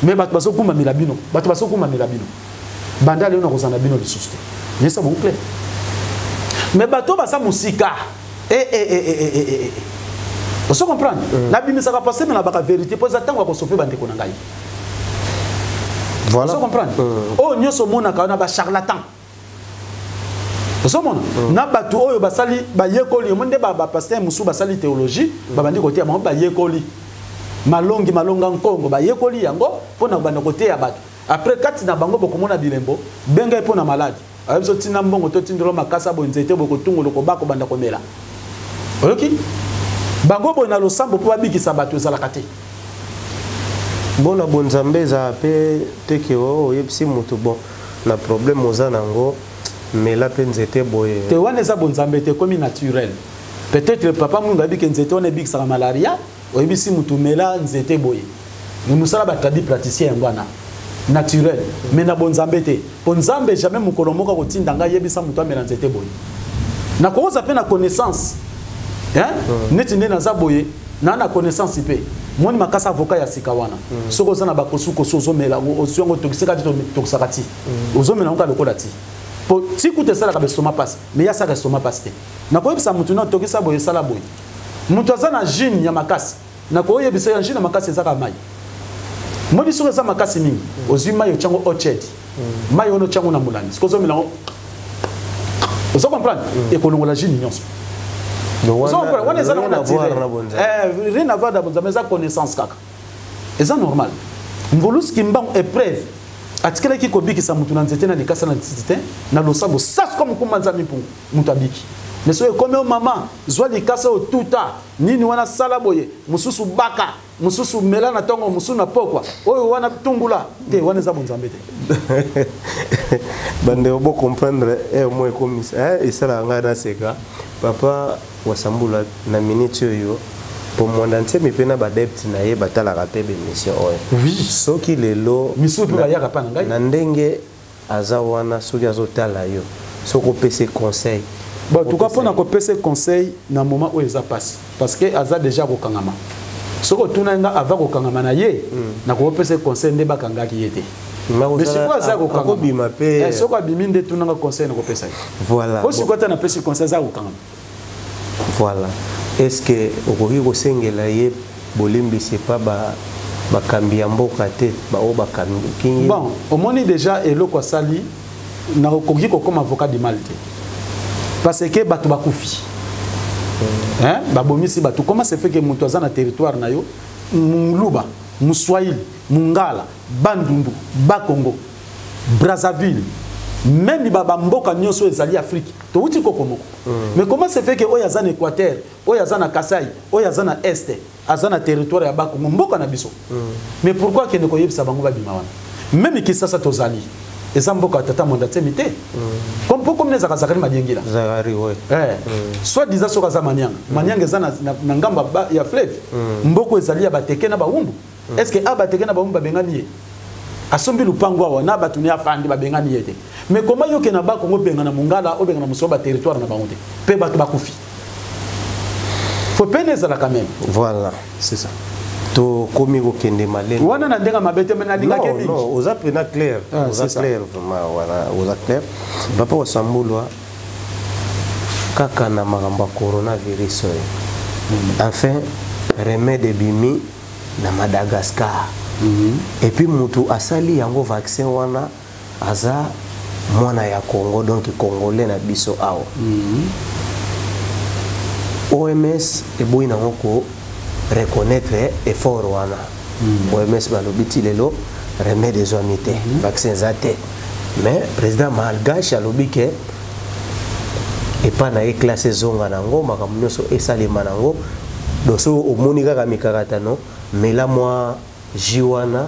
Mais bato bazokumamela bino, bato bazokumamela bino. Banda lelo nakozala na bino lisusu te. Nayesa bango clair. Mais bato baza mosika. Eh, eh, eh, eh, eh, eh, eh. Ozo comprendre? Nabimisaka pasteur na baka vérité po eza ntango ya kosauve bandeko na ngai. Voilà. Ozo comprendre? Oyo nyonso omonaka wana ba charlatan. Ozomona? Na bato oyo basali bayekoli, omoni nde ba pasteur mosusu basali théologie, babandi koteya bango bayekoli. Malongi malonga nkongo bayekoli yango mpona kobanda koteya bato. Après kati na bango bokomona bilembo, benga ye mpona maladi. Ayebi biso tina mbongo to tindelo makasa boye nzete boye kotungolo koba kobanda komela. Oyoki? Bango boye na losambo mpo babikisa bato ezalaka te. Bona bonzambe ezala mpe te ke oyebisi moto bon na problème oza nango mela mpe nzete boye. Te, wana eza bonzambe te, ekomi naturel. Peut-être papa Mwinga ayebi ke nzete wana ebikisaka malaria, oyebisi motu mela nzete boye. Mais mosala ba tradi praticien yango wana naturel, mais na bonzambe te. Po nzambe jamais mokolo moko akotinda ngai yebisa moto amela nzete boye. Nakokoza mpe na connaissance. Hein? Neti nde naza boye, na connaissance mpe. Moni makasa avocat ya sika wana. Soki oza na bakosukosu ozomela, ozwi yango tokisaka ti, tokisaka ti. Ozomela yango kaka lokola ti. Po ti kutu esalaka ba estomac pasi, mais ye asalaka estomac pasi te. Nakoyebisa motu na tokisa boye, esala boye. Moto aza na gine ya makasi, nakoyebisa ya gine ya makasi ezaka mai. Moni soki eza makasi mingi, ozwi mai otyango eau tiède. Mai wana otyango na molangi, soki ozomela yango, ozo comprendre? Ekolongola gine nyonso. Ozo comprendre? Wana eza nango naturel. Rien à voir na bonzambe, eza connaissance kaka. Eza normal. Mvulusi Kimbangu épreuve atikelaki kobikisa mutu na nzete na likasa na lititi te, na losambo sas comme kumba nzambe mpungu mutu abiki. Mais soki ekomi o mama zwa likasa oyo tuta nini wana sala boye, mosusu baka, mosusu mela na tongo, mosusu na pokwa, oyo wana tungula te, wana eza bonzambe te. Bandeko bo comprendre mo ekomisa esalaka ngai naseka. Papa Wasambula na minute oyo po Mwanda Nsemi mpe na badepte na ye batalaka mpe bemission oyo. Oui. Soki lelo misusu mpe bayaka pa na ngai na ndenge aza wana, soki azotala yo, soki opesi conseil. Bon, en tout cas mpona kopesa conseil na moment oyo eza pasi, parce que aza déjà kokangama. Soki otuna nga avant kokangama na ye, nakopesa conseil nde bakangaki ye te. Mais sikoyo aza kokangama mpe soki abimi nde tunanga conseil nakopesa ye. Voilà. Po sikoyo ata napesi conseil aza kokangama. Voilà. Est-ce que okoki kosengela ye bolimbisi pa bakambi ya mboka te, baoyo bakambi? Bon, omoni déjà eloko asali, nakoki kokoma avocat du mal te, parce que bato bakufi. Hein? Babomisi bato. Comment se fait que moto aza na territoire na yo, Muluba, Muswahili, Mungala, Bandundu, Bakongo, Brazzaville, même ba mboka nyonso ezali Afrique, towuti koko moko. Mais comment se fait que oyo aza na Équateur, oyo aza na Kasai, oyo aza na Est, aza na territoire ya Bakongo, mboka na biso? Mais pourquoi akende koyebisa bango babima wana? Même Kinshasa tozali, eza mboka ya tata Mwanda Nsemi te. Comme po comme ezalaka Zakari Madiengila. Zakari, ouais. Soit disant soki aza Manianga. Manianga eza na ngambo ya fleuve. Mboko ezali ya bateke na bawumbu. Est-ce que a bateke na bawumbu babengani ye? Asombi lupango awa na bato ne afandi babengani ye te. Mais comment yoke na ba Congo benga na Mongala, obenga na Mosomba territoire na bango te? Pe bato bakufi. Faut peine ezala quand même. Voilà. C'est ça. To komi kokende malene. Wana na ndenga mabete mais nalinga ke mingi. Non, oza pena clair. Ah, oza c'est ça. clair vraiment, voilà, oza clair. Papa Wasambulwa kaka na makambo ya coronavirus oyo. Enfin, remède ebimi na Madagascar. Et puis mutu asali yango vaccin wana aza mwana ya Congo, donc congolais na biso awa. OMS eboyi nango ko reconnaître effort wana. OMS balobi ti lelo remède ezwami te, vaccin eza te. Mais président malgache alobi ke epa na ye classe ezonga nango, makambo nyonso esalema nango. Donc soki omoni kaka mikakatano, mela mwa jus wana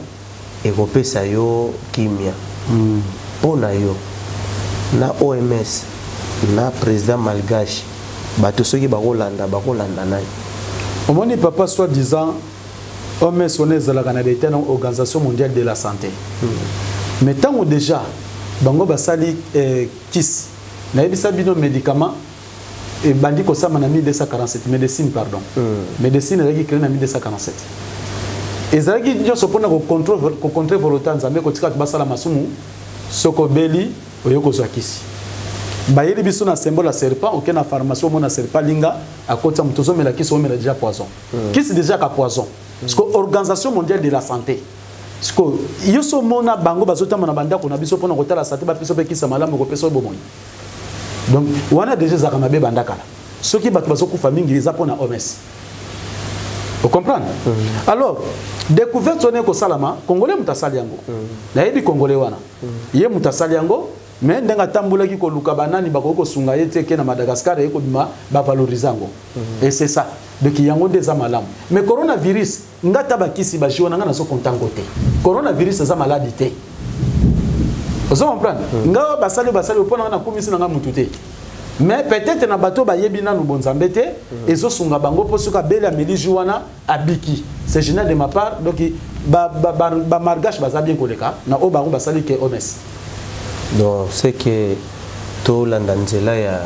ekopesa yo kimia. Mpo na yo na OMS na président malgache, bato soki bakolanda, bakolanda nani? Omoni papa, soi-disant OMS wana ezalaka na leta na Organisation mondiale de la santé. Mais ntango déjà bango basali kisi, nayebisa bino médicament Ebandi kosama na 1247, médecine, pardon. Médecine ezalaki créé na 1247. Ezalaki nyonso mpona kocontre volonté ya Nzambe, kotika bato basala masumu. Soki obeli, oyo kozwa kisi. Bayeli biso na symbole ya serpent. Oke na pharmacie, omona serpent linga akotisa moto, ozomela kisi, omela déjà poison. Kisi déjà ka poison. Parce que Organisation mondiale de la santé, siko yo so omona bango bazotambola na bandako na biso mpona kotala santé, bapesa mpe kisi ya malamu kopesa oyo bomoi. Donc wana déjà ezalaka mabe banda kala. Soki bato bazokufa mingi, eza mpona OMS, ocomprendre? Alors découverte wana ekosalama, Congolais moto asali yango. Nayebi Congolais wana, ye moto asali yango. Mais ndenge atambolaki koluka banani bakoki kosunga ye te, ke na Madagascar eye kobima, bavalorize yango. Et c'est ça. Donc yango nde eza malamu. Mais coronavirus, nga ta bakisi bajus wana, nga nazokonta yango te. Coronavirus eza maladi te, ozo comprendre? Nga basali basali mpo na nga, nakumisi na nga mutu te, mais peut-être na bato bayebi nanu bonzambe te, ezosunga bango mpo soki abeli, ameli jus wana, abiki. C'est génial de ma part. Donc bamalgache baza bien koleka na oyo bango basali ke OMS. Donc c'est que tolanda nzela ya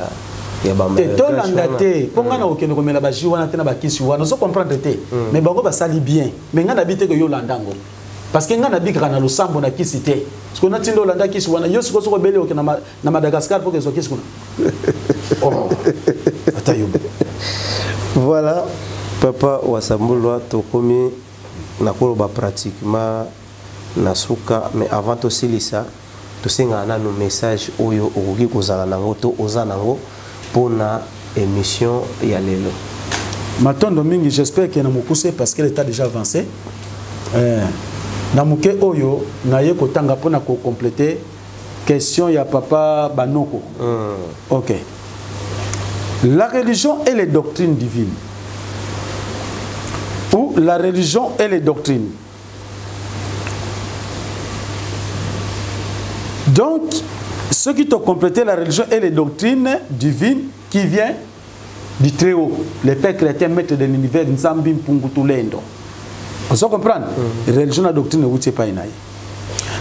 te, tolanda te, mpo ngai na kokende komela bajus wana te na bakisi wana, ozo comprendre te. Mais bango basali bien, mais ngai nabi te ke yo olanda yango, parce que ngai nabikaka na losambo, na kisi te. Siko natinda olanda kisi wana, yo siko soki obeli, oke na Madagascar mpo kezwa kisi kuna. Oh, ata yo. Voilà, papa Wasambulwa, tokomi nakoloba pratiquement na suka. Mais avant tosilisa, tosengaka nano message oyo okoki kozala nango to oza nango mpona émission ya lelo. Matondo mingi. J'espère que na mokuse, parce que l'état déjà avancé, na moke oyo naye kotanga mpona kocompléter question ya papa Banoko. Ok, la religion et les doctrines divines, ou la religion et les doctrines. Donc ceux qui t'ont complété, la religion et les doctrines divines qui vient du Très-Haut, le Père créateur, maître de l'univers, Nzambi Mpungu Tulendo. Vous comprendre? Religion et doctrine euti epai na ye.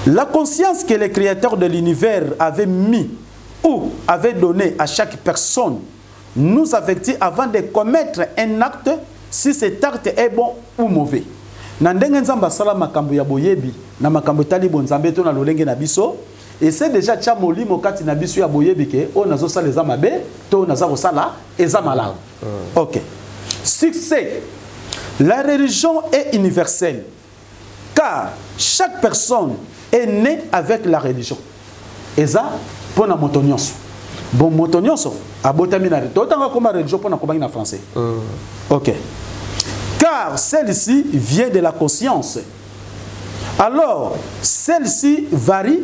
La conscience que le créateur de l'univers avait mis ou avait donné à chaque personne nous avertit avant de commettre un acte si cet acte est bon ou mauvais. Na ndenge Nzambe asala makambo ya boyebi na makambo etali bonzambe to na lolenge na biso, ese déjà tia molimo kati na biso ya boyebi ke oyo nazosala eza mabe to oyo naza kosala eza malamu. Ok, succès. La religion est universelle car chaque personne est née avec la religion. Eza mpona moto nyonso. Bon, moto nyonso abotami na totanga koma religion mpona kobangi na français. Ok, car celle-ci vient de la conscience. Alors celle-ci varie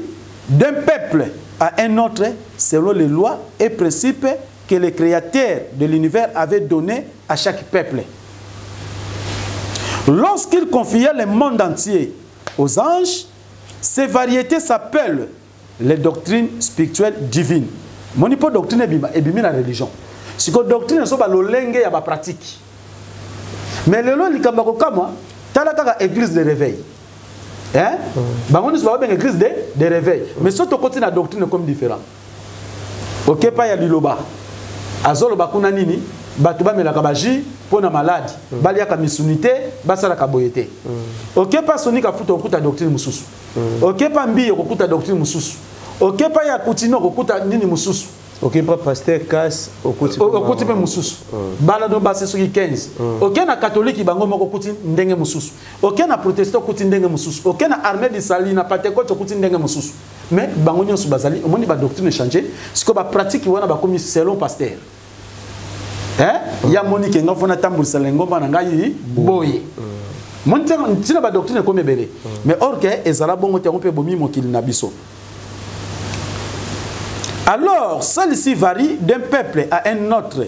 d'un peuple à un autre selon les lois et principes que le créateur de l'univers avait donné à chaque peuple. Lorsqu'il confiait le monde entier aux anges, ces variétés s'appellent les doctrines spirituelles divines. Moni po doctrine ebima, ebimi na religion. Siko doctrine so ba lolenge ya ba pratique. Mais lelo likambo kokamwa, tala kaka église de réveil. Hein? Bango nyonso babenga église de réveil. Mais soki tokoti na doctrine comme différent. Ok, pa ya liloba. Azoloba kuna nini? Bato bamelaka bajus mpo na maladi, baliaka misuni te, basalaka boye te. Oke pa Soni Kafuta, okuta doctrine mosusu. Oke pa Mbi, okokuta doctrine mosusu. Oke pa ya Kutino, okokuta nini mosusu. Oke pa pasteur Kas, okuti. Okuti mpe mosusu. Bana no basi soki 15. Oke na katoliki, bango moko, okuti ndenge mosusu. Oke na protestant, okuti ndenge mosusu. Oke na Armée du Salut, na Pentecôte, okuti ndenge mosusu. Mais bango nyonso bazali, omoni badoctrine change. Sikoyo bapratique wana bakomi selon pasteur. Hein? Ya moni ke nga fona tambolisa lengomba na ngai boye. Moni ntina badoctrine ekomi ebele. Mais or ke ezala bongo te, yango mpe ebomi mokili na biso. Alors, celle-ci varie d'un peuple à un autre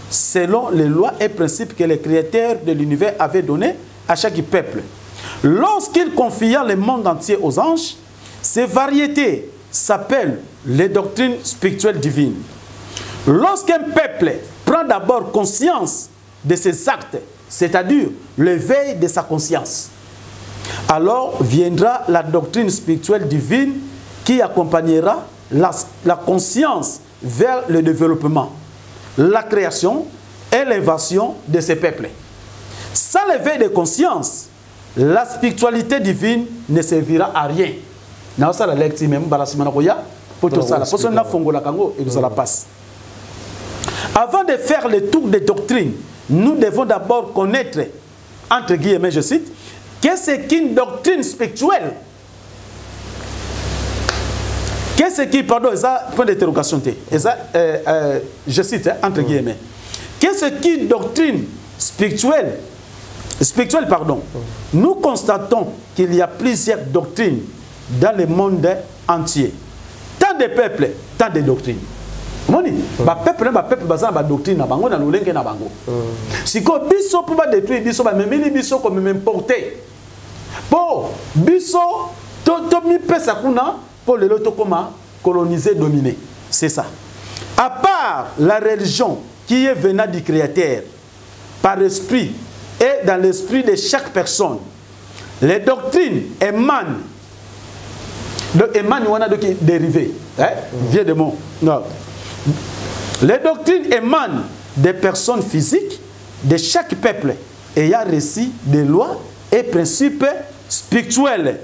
selon les lois et principes que le créateur de l'univers avait donnés à chaque peuple. Lorsqu'il confia le monde entier aux anges, ces variétés s'appellent les doctrines spirituelles divines. Lorsqu'un peuple prend d'abord conscience de ses actes, c'est-à-dire l'éveil de sa conscience, alors viendra la doctrine spirituelle divine qui accompagnera la conscience vers le développement. la création et l'invention de ces peuples. Sans l'éveil de conscience, la spiritualité divine ne servira à rien. Naosala lecture même mbala nsima na koya mpo tosala mpo soki nafongolaka yango ekozala mpasi. Avant de faire le tour des doctrines, nous devons d'abord connaître, entre guillemets, je cite, qu'est-ce qu'une doctrine spirituelle? Qu'est-ce qui, pardon, ça, point d'interrogation, et ça, je cite, hein, entre guillemets, qu'est-ce qu'une doctrine spirituelle? Spirituelle, pardon. Nous constatons qu'il y a plusieurs doctrines dans le monde entier. Tant de peuples, tant de doctrines. Omoni, ba peuple na ba peuple baza na ba doctrine na bango na lolenge na bango. Siko biso po ba détruire biso ba memeli biso ko même importer. Po biso to to mi pesa kuna po lelo to koma coloniser, dominer. C'est ça. À part la religion qui est venant du Créateur par esprit et dans l'esprit de chaque personne, les doctrines émanent. Donc émanent wana donc dérivé, hein, vient de mots. Non. Les doctrines émanent des personnes physiques de chaque peuple ayant reçu des lois et principes spirituels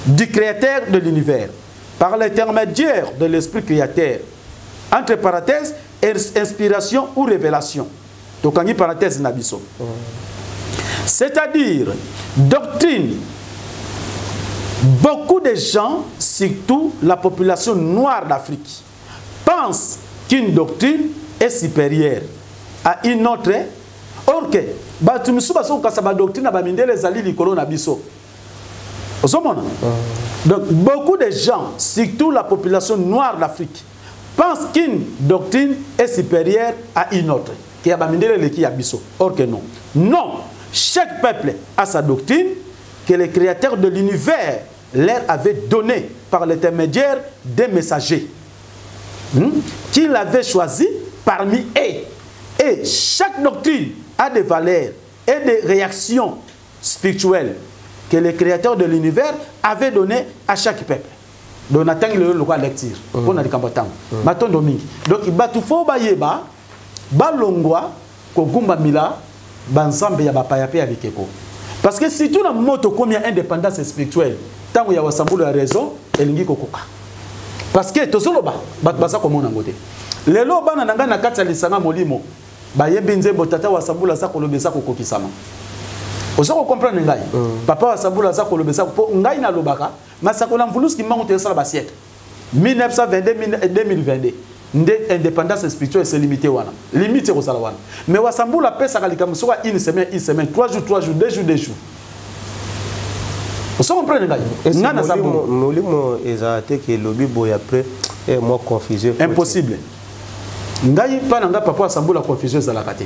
du Créateur de l'univers par l'intermédiaire de l'esprit créateur. Entre parenthèses, inspiration ou révélation. Donc, on parenthèse na biso. C'est-à-dire, doctrine. Beaucoup de gens, surtout la population noire d'Afrique, pensent qu'une doctrine est supérieure à une autre. Or que, batu misusu baso kasa ba doctrine ba mindele ezali likolo na biso. Ozomona? Donc, beaucoup de gens, surtout la population noire d'Afrique, pensent qu'une doctrine est supérieure à une autre. Qui a ba mindele leki ya biso. Or que non. Non, chaque peuple a sa doctrine que le créateur de l'univers leur avait donnée par l'intermédiaire des messagers, qu'il avait choisi parmi eux. Et chaque doctrine a des valeurs et des réactions spirituelles que le créateur de l'univers avait données à chaque peuple. Donc, on attend le droit de lecture. On a des combattants. Matondo mingi. Donc, batu fo bayeba, balongwa, kogumba mila, banzambe ya bapaya pe ya bikeko. Parce que si tout le monde comme il y a indépendance spirituelle, tant qu'il y a wasambulu ya raison, elingi kokoka. Parce que tozoloba, bato baza komona ngote. Lelo bana nanga na kati ya lisanga molimo, bayembi nzembo tata wasambulu aza kolobesa kokokisama. Ozo ko comprendre ngai. Papa wasambulu aza kolobesa po ngai na lobaka, masakola mvuluski mango te sala ba siècle. 1922, 2022. Nde indépendance spirituelle c'est limité wana. Limité kosala wana. Mais wasambulu apesa kalika musoka une semaine, une semaine, 3 jours, 3 jours, 2 jours, 2 jours. Ozo comprendre ngai. Est-ce Nga na que zambo. molimo ezate ke lobi boy après et moi confusion. Impossible. Ngai pa na nga papa asambula confusion ezalaka te.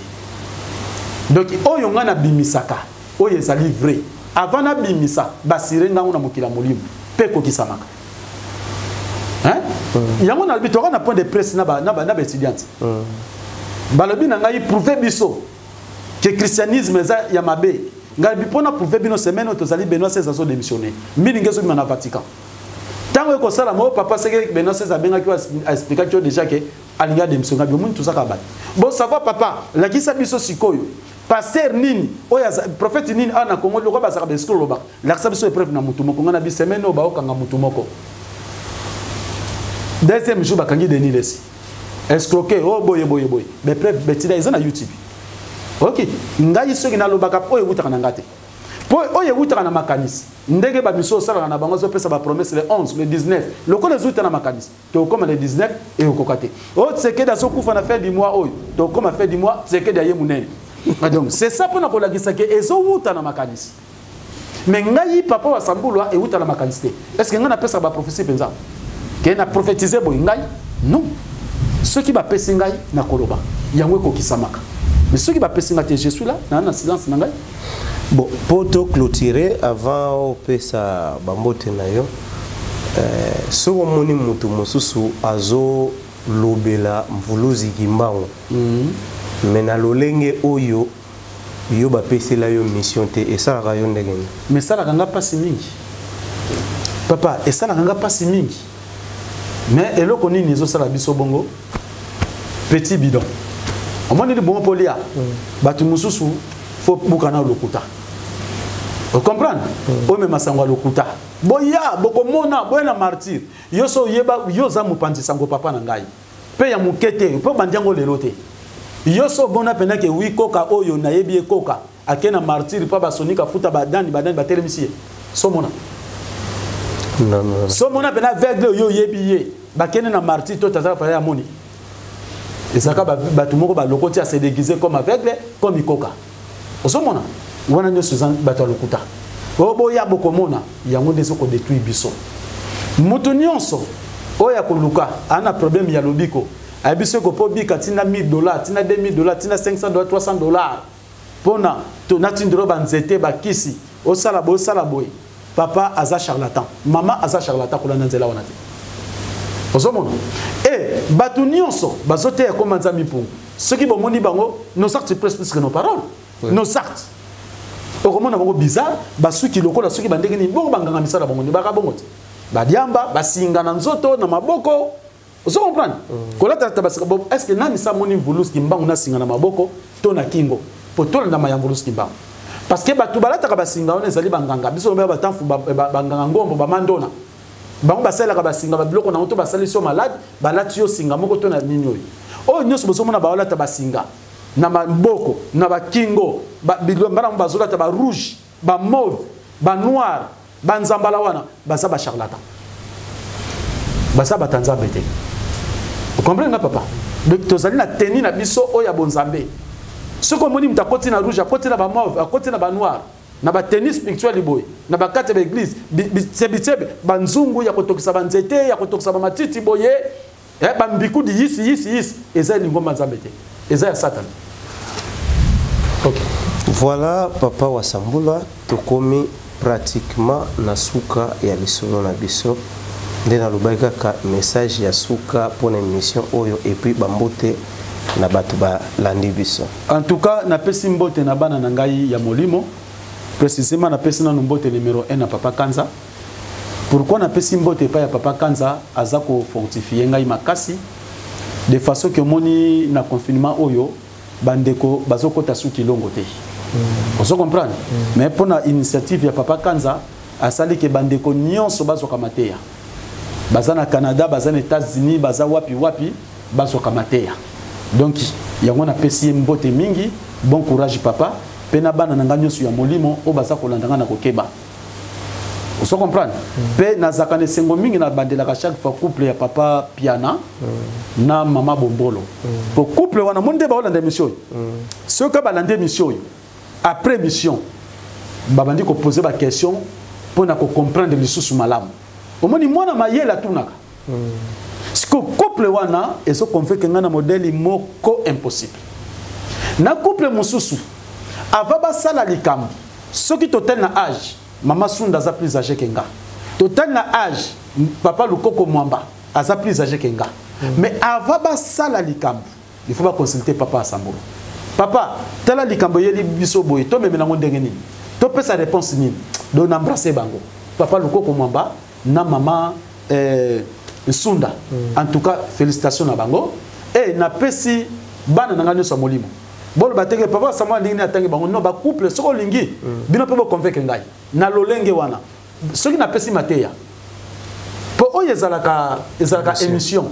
Donc oyo nga na bimisaka, oyo ezali vrai. Avant na bimisa, basire ngango na mokila molimo pe kokisamaka. Hein? Yango na lobi toka na point de presse na ba na ba na ba étudiante. Balobi na ngai prouver biso que christianisme eza ya mabe. Ngai bi pona prouver bino semaine tozali Benoît 16 azo démissionner. Mini ngezo bima na Vatican. Tango eko sala mo papa seke Benoît 16 abenga ki a expliquer ki déjà que alinga démissionner bi mun tozaka ba. Bon ça va papa, la kisa biso sikoyo. Pasteur nini oya prophète nini ana Congo loko basaka be skolo ba. La kisa biso épreuve na mutu moko ngana bi semaine o ba okanga mutu moko. Deuxième jour bakangi Denis Lessie. Escroquer oh boye boye boye. Be preuve betida eza na YouTube. OK, ngai soki na lobaka oyo wutaka na ngate. Po oyo wutaka na makanisi. Ndenge ba miso sala na bango zo pesa ba promesse le 11, le 19. Lokolo zuta na makanisi. To koma le 19 et okokate. O Tshisekedi azo kufa na fin du mois oyo. To koma fin du mois Tshisekedi aye munene. Ah, donc c'est ça pona kolakisa ke ezo wuta na makanisi. Mais ngai papa wa sambulwa e wuta na makanisi te. Est-ce que ngai na pesa ba prophétie penza? Ke na prophétiser boy ngai? Non. Ceux qui ba pesi ngai na koloba. Yango ekokisamaka. Mais ceux qui ba pesi ngai te, je suis là, na na silence na ngai. Bon, pour te clôturer avant opesa bambote na yo, soko moni mutu mosusu azo lobela mvuluzi kimbangu. Mais na lolenge oyo yo ba pesela yo mission te esalaka yo ndenge nini? Mais esalaka nga pasi mingi. Papa, esalaka nga pasi mingi. Mais eloko nini ezosala biso bongo? Petit bidon. Omoni libongo mpo lia. Bato mosusu fo buka na lokuta. Ocomprendre? Omema sango ya lokuta. Boya bokomona boya na martyr. Yo so oyeba yo oza mopanzi sango papa na ngai. Mpe ya moke te, mpo bandi yango lelo te. Yo so omona mpenza ke wi koka oyo nayebi ye koka ake na martyr mpo basonika futa badani badani batelemisi ye. So mona. Non, non. So mona mpenza aveugle oyo oyebi ye bakende na martyr to tazala faya amoni. Ezalaka bato moko balokoti ya se déguiser comme aveugle comme ikoka. Ozomona wana nyonso eza bato ya lokuta. Oyo boya bokomona yango nde ezokodetruire biso. Moto nyonso oyo akoluka ana problème ya lobiko ayebi soki mpo bika tina 1000 dollars, tina 2000 dollars, tina 500 dollars, 300 dollars mpona natindelo banzete bakisi osala boye osala boye. Papa aza charlatan, mama aza charlatan, kolanda nzela wana te. Ozomona e bato nyonso bazoteya koma Nzambe mpungu. Soki bomoni bango, nos actes pressent plus que nos paroles. Oui. Nos actes. Okomona bango bizarre, basuki lokola soki bandenge nini, bongo banganga misala bango nde baka bongo te. Badiamba, basinga na nzoto, na maboko. Ozo comprendre? Kolata ta basika bo, est-ce que nani sa moni Mvuluzi Kimbangu na singa na maboko to na kingo? Po tolanda ma ya Mvuluzi Kimbangu. Parce que bato balataka basinga wana ezali banganga. Biso ba batanfu banganga ngombo ba mandona. Bango basalelaka basinga ba biloko na to basali so malade, balati yo singa moko to na nini oyo. Oyo nyonso bozomona baolata basinga na maboko, na bakingo, ba biloko bazolata ba rouge, ba mauve, ba noir, ba nzambala wana, baza ba charlatan. Baza ba tanzambe te. Vous comprenez nga papa? Donc tozali na tenue na biso oyo ya bonzambe. Soki omoni moto akoti na rouge, akoti na ba mauve, akoti na ba noir, na ba tenue spirituelle boye, na ba kati ya église, tsebe ba nzungu ya kotokisa ba nzete, ya kotokisa ba matiti boye, ba mbikudi yisi yisi yisi, eza lingomba nzambe te. Eza ya Satan. OK. Voilà papa Wasambula, tokomi pratiquement na suka ya lisolo na biso. Nde nalobaki kaka message ya suka pour na émission oyo et puis bambote na bato balandi biso. En tout cas, napesi mbote na bana na ngai ya molimo. Précisément napesi nanu mbote numéro 1 na papa Kanza. Pourquoi napesi mbote epai ya papa Kanza? Aza ko fortifier ngai makasi de façon que moni na confinement oyo bandeko bazokota suki longo te. Ozo comprendre? Mais pour na initiative ya papa Kanza asali ke bandeko nyonso bazoka mateya. Baza na Canada, baza na États-Unis, baza wapi wapi bazoka mateya. Donc yango na pesi mbote mingi, bon courage papa, pe na bana na nga nyonso ya molimo o baza kolanda nga na kokeba. Ozo comprendre? Pe nazaka na esengo mingi na bandelaka chaque fois couple ya papa Piana na mama Bombolo. Po couple wana monde ba olanda émission oyo. Soki balanda émission oyo, après émission, babandi ko poser ba question pour na ko comprendre lisusu malamu. Omoni mwana mayela tunaka. Siko couple wana ezo convaincre nga na modèle moko impossible. Na couple mosusu ava basala likambo soki total na âge, mama Sunda aza plus âgé que nga. Total na âge, papa Lukoko Mwamba aza plus âgé que nga. Mais ava basala likambo, il faut pas consulter papa Asambolo. Papa, tala likambo yeli biso boye, to memela ngo ndenge nini? To pesa réponse nini? Donc embrasser bango. Papa Lukoko Mwamba na mama Sunda. En tout cas, félicitations na bango. Et na pesi bana na nga nyonso ya molimo. Bolo bateke papa Samuel ndenge atangi bango non ba couple soko lingi bino pe bo convaincre ngai. Na lolenge wana. Soki na pesi mateya. Po oyo ezalaka ezalaka émission.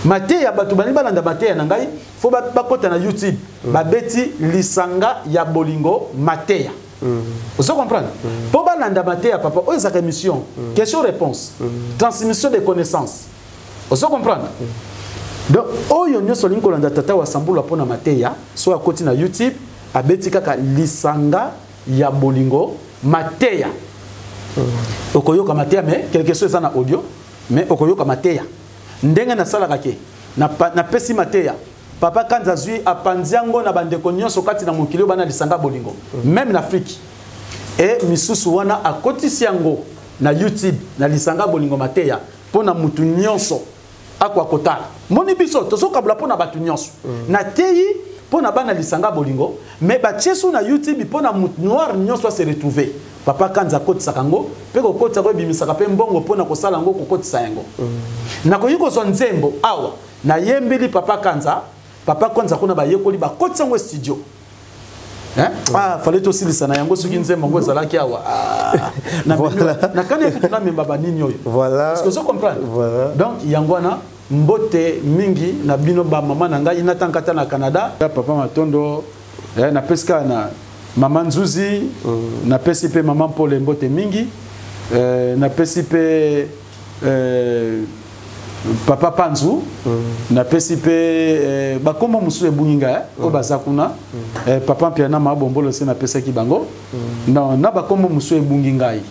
Mateya bato bani balanda mateya na ngai, faut ba kota na YouTube. Ba beti lisanga ya bolingo mateya. Vous comprenez? Po balanda mateya papa oyo ezalaka émission, question réponse, transmission de connaissances. Vous comprenez? Donc oyo nyonso olingi kolanda tata wa Sambula pona mateya, so akoti na YouTube, abeti kaka lisanga ya bolingo mateya. Okoyoka mateya mais quelque chose eza na audio, mais okoyoka mateya. Ndenge nasalaka ke na pesi mateya. Papa Kanza zui apanzi yango na bandeko nyonso kati na mokili oyo bana lisanga bolingo, même na Afrique. Et misusu wana akotisi yango na YouTube na lisanga bolingo mateya pona mutu nyonso akwa kotala. Moni biso tozokabula pona batu nyonso. Na teyi pona bana lisanga bolingo, mais batie su na YouTube pona mutu noir nyonso se retrouver. Papa Kanza akotisaka yango, pe kokotisa ko ebimisaka pe mbongo pona kosala yango kokotisa yango. Nakoki kozwa nzembo awa. Nayembeli papa Kanza, papa Kanza kuna bayekoli bakotisa yango studio. Hein? Ah, fallait tosilisa na yango soki nzembo yango ezalaki awa. Ah, na Voilà. nakani ekutu namemba banini oyo. Voilà. Est-ce que ozo comprendre? Voilà. Donc yango wana mbote mingi na bino bamama na ngai natankata na Canada. Papa Matondo, napesi kaka na mama Nzuzi, napesi mpe mama Mpole mbote mingi, napesi mpe papa Panzu, napesi mpe bakombo mosusu ebungi ngai, oyo baza kuna, papa Mpiana Mabombolo se napesaki bango. Non, na bakombo mosusu ebungi ngai.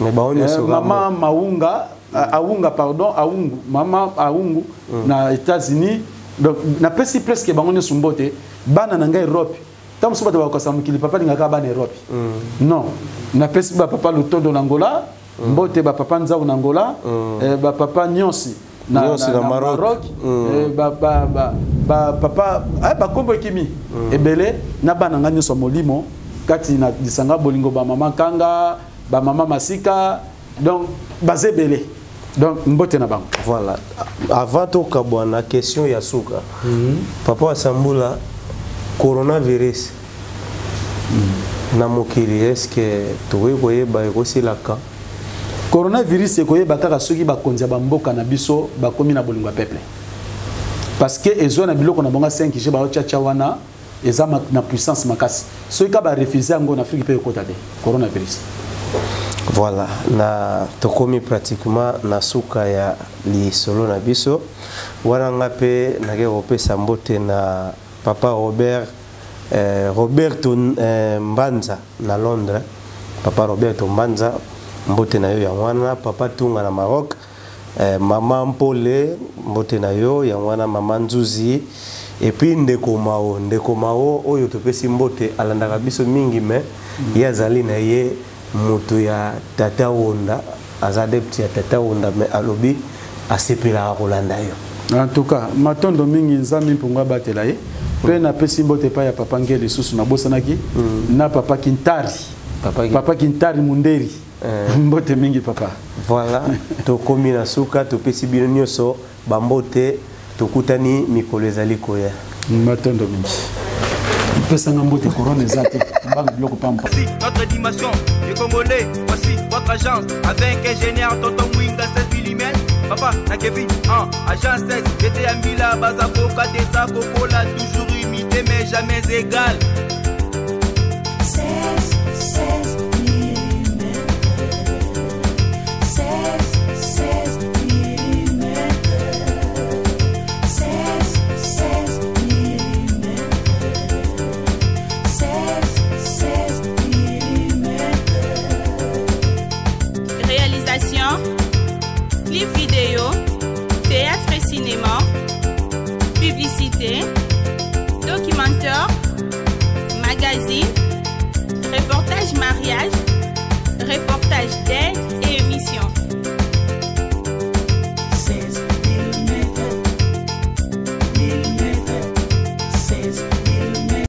Mais bango nyonso mama Maunga, Aunga, pardon, Aungu, mama Aungu na États-Unis. Donc napesi presque bango nyonso mbote. Bana na ngai Europe, ntango mosusu bato bakosa mokili, papa alingaka bana Europe. Non, napesi bapapa Lutondo na Angola mbote, bapapa Nzau na Angola, bapapa nyonsi na, Nyonsi na Maroc. Maroc, ba papa, bakombo ekimi ebele na bana ngai nyonso ya molimo kati na lisanga bolingo, bamama Kanga, bamama Masika, donc baza ebele, donc mbote na bango. Voilà, avant tokabwana, question ya suka. Papa Wasambula, coronavirus na mokili, est-ce tokoki koyeba ekosilaka? Coronavirus ekoyeba kaka soki bakonzi ya bamboka na biso bakomi na bolingo ya peuple, parce que ezwa na biloko na bango 5G baotiatia wana, eza na puissance makasi. Soki ka barefuse yango, na Afrique mpe ekota te coronavirus. Voilà, na tokomi pratiquement na suka ya lisolo na biso wana. Nga mpe nake kopesa mbote na papa Robert, Roberto Mbanza na Londres. Papa Roberto Mbanza, mbote na yo yango wana. Papa Tunga na Maroc, mama Mpole, mbote na yo yango wana. Mama Nzuzi, et puis ndeko Mao, ndeko Mao oyo topesi mbote, alandaka biso mingi, mais ye azali na ye moto ya tata Wonda, aza adepte ya tata Wonda, mais alobi asepelaka kolanda yo. En tout cas, matondo mingi, Nzambe mpongo abatela ye. Mpe napesi mbote epai ya papa Nge lisusu, nabosanaki na papa Kintari. Papa Kintari Munderi, mbote mingi papa. Voilà, tokomi na suka, topesi bino nyonso bambote, tokutani mikolo ezali koya. Matondo mingi, pesanga mbote. Corona eza te, mbanga biloko pampa. Voici notre dimension du Congolais, voici votre agence avec ingénieur Tonton Mwinga 16 mm. Papa na Kevin en agence 16, j'étais à Mbila, Bazaboka, Desa, Kokola, toujours imité mais jamais égal. 16, 16 mm. 16, 16 mm. 16, 16 mm. 16, 16 mm. Réalisation, clip vidéo, théâtre et cinéma, publicité, documentaire, magazine, reportage mariage,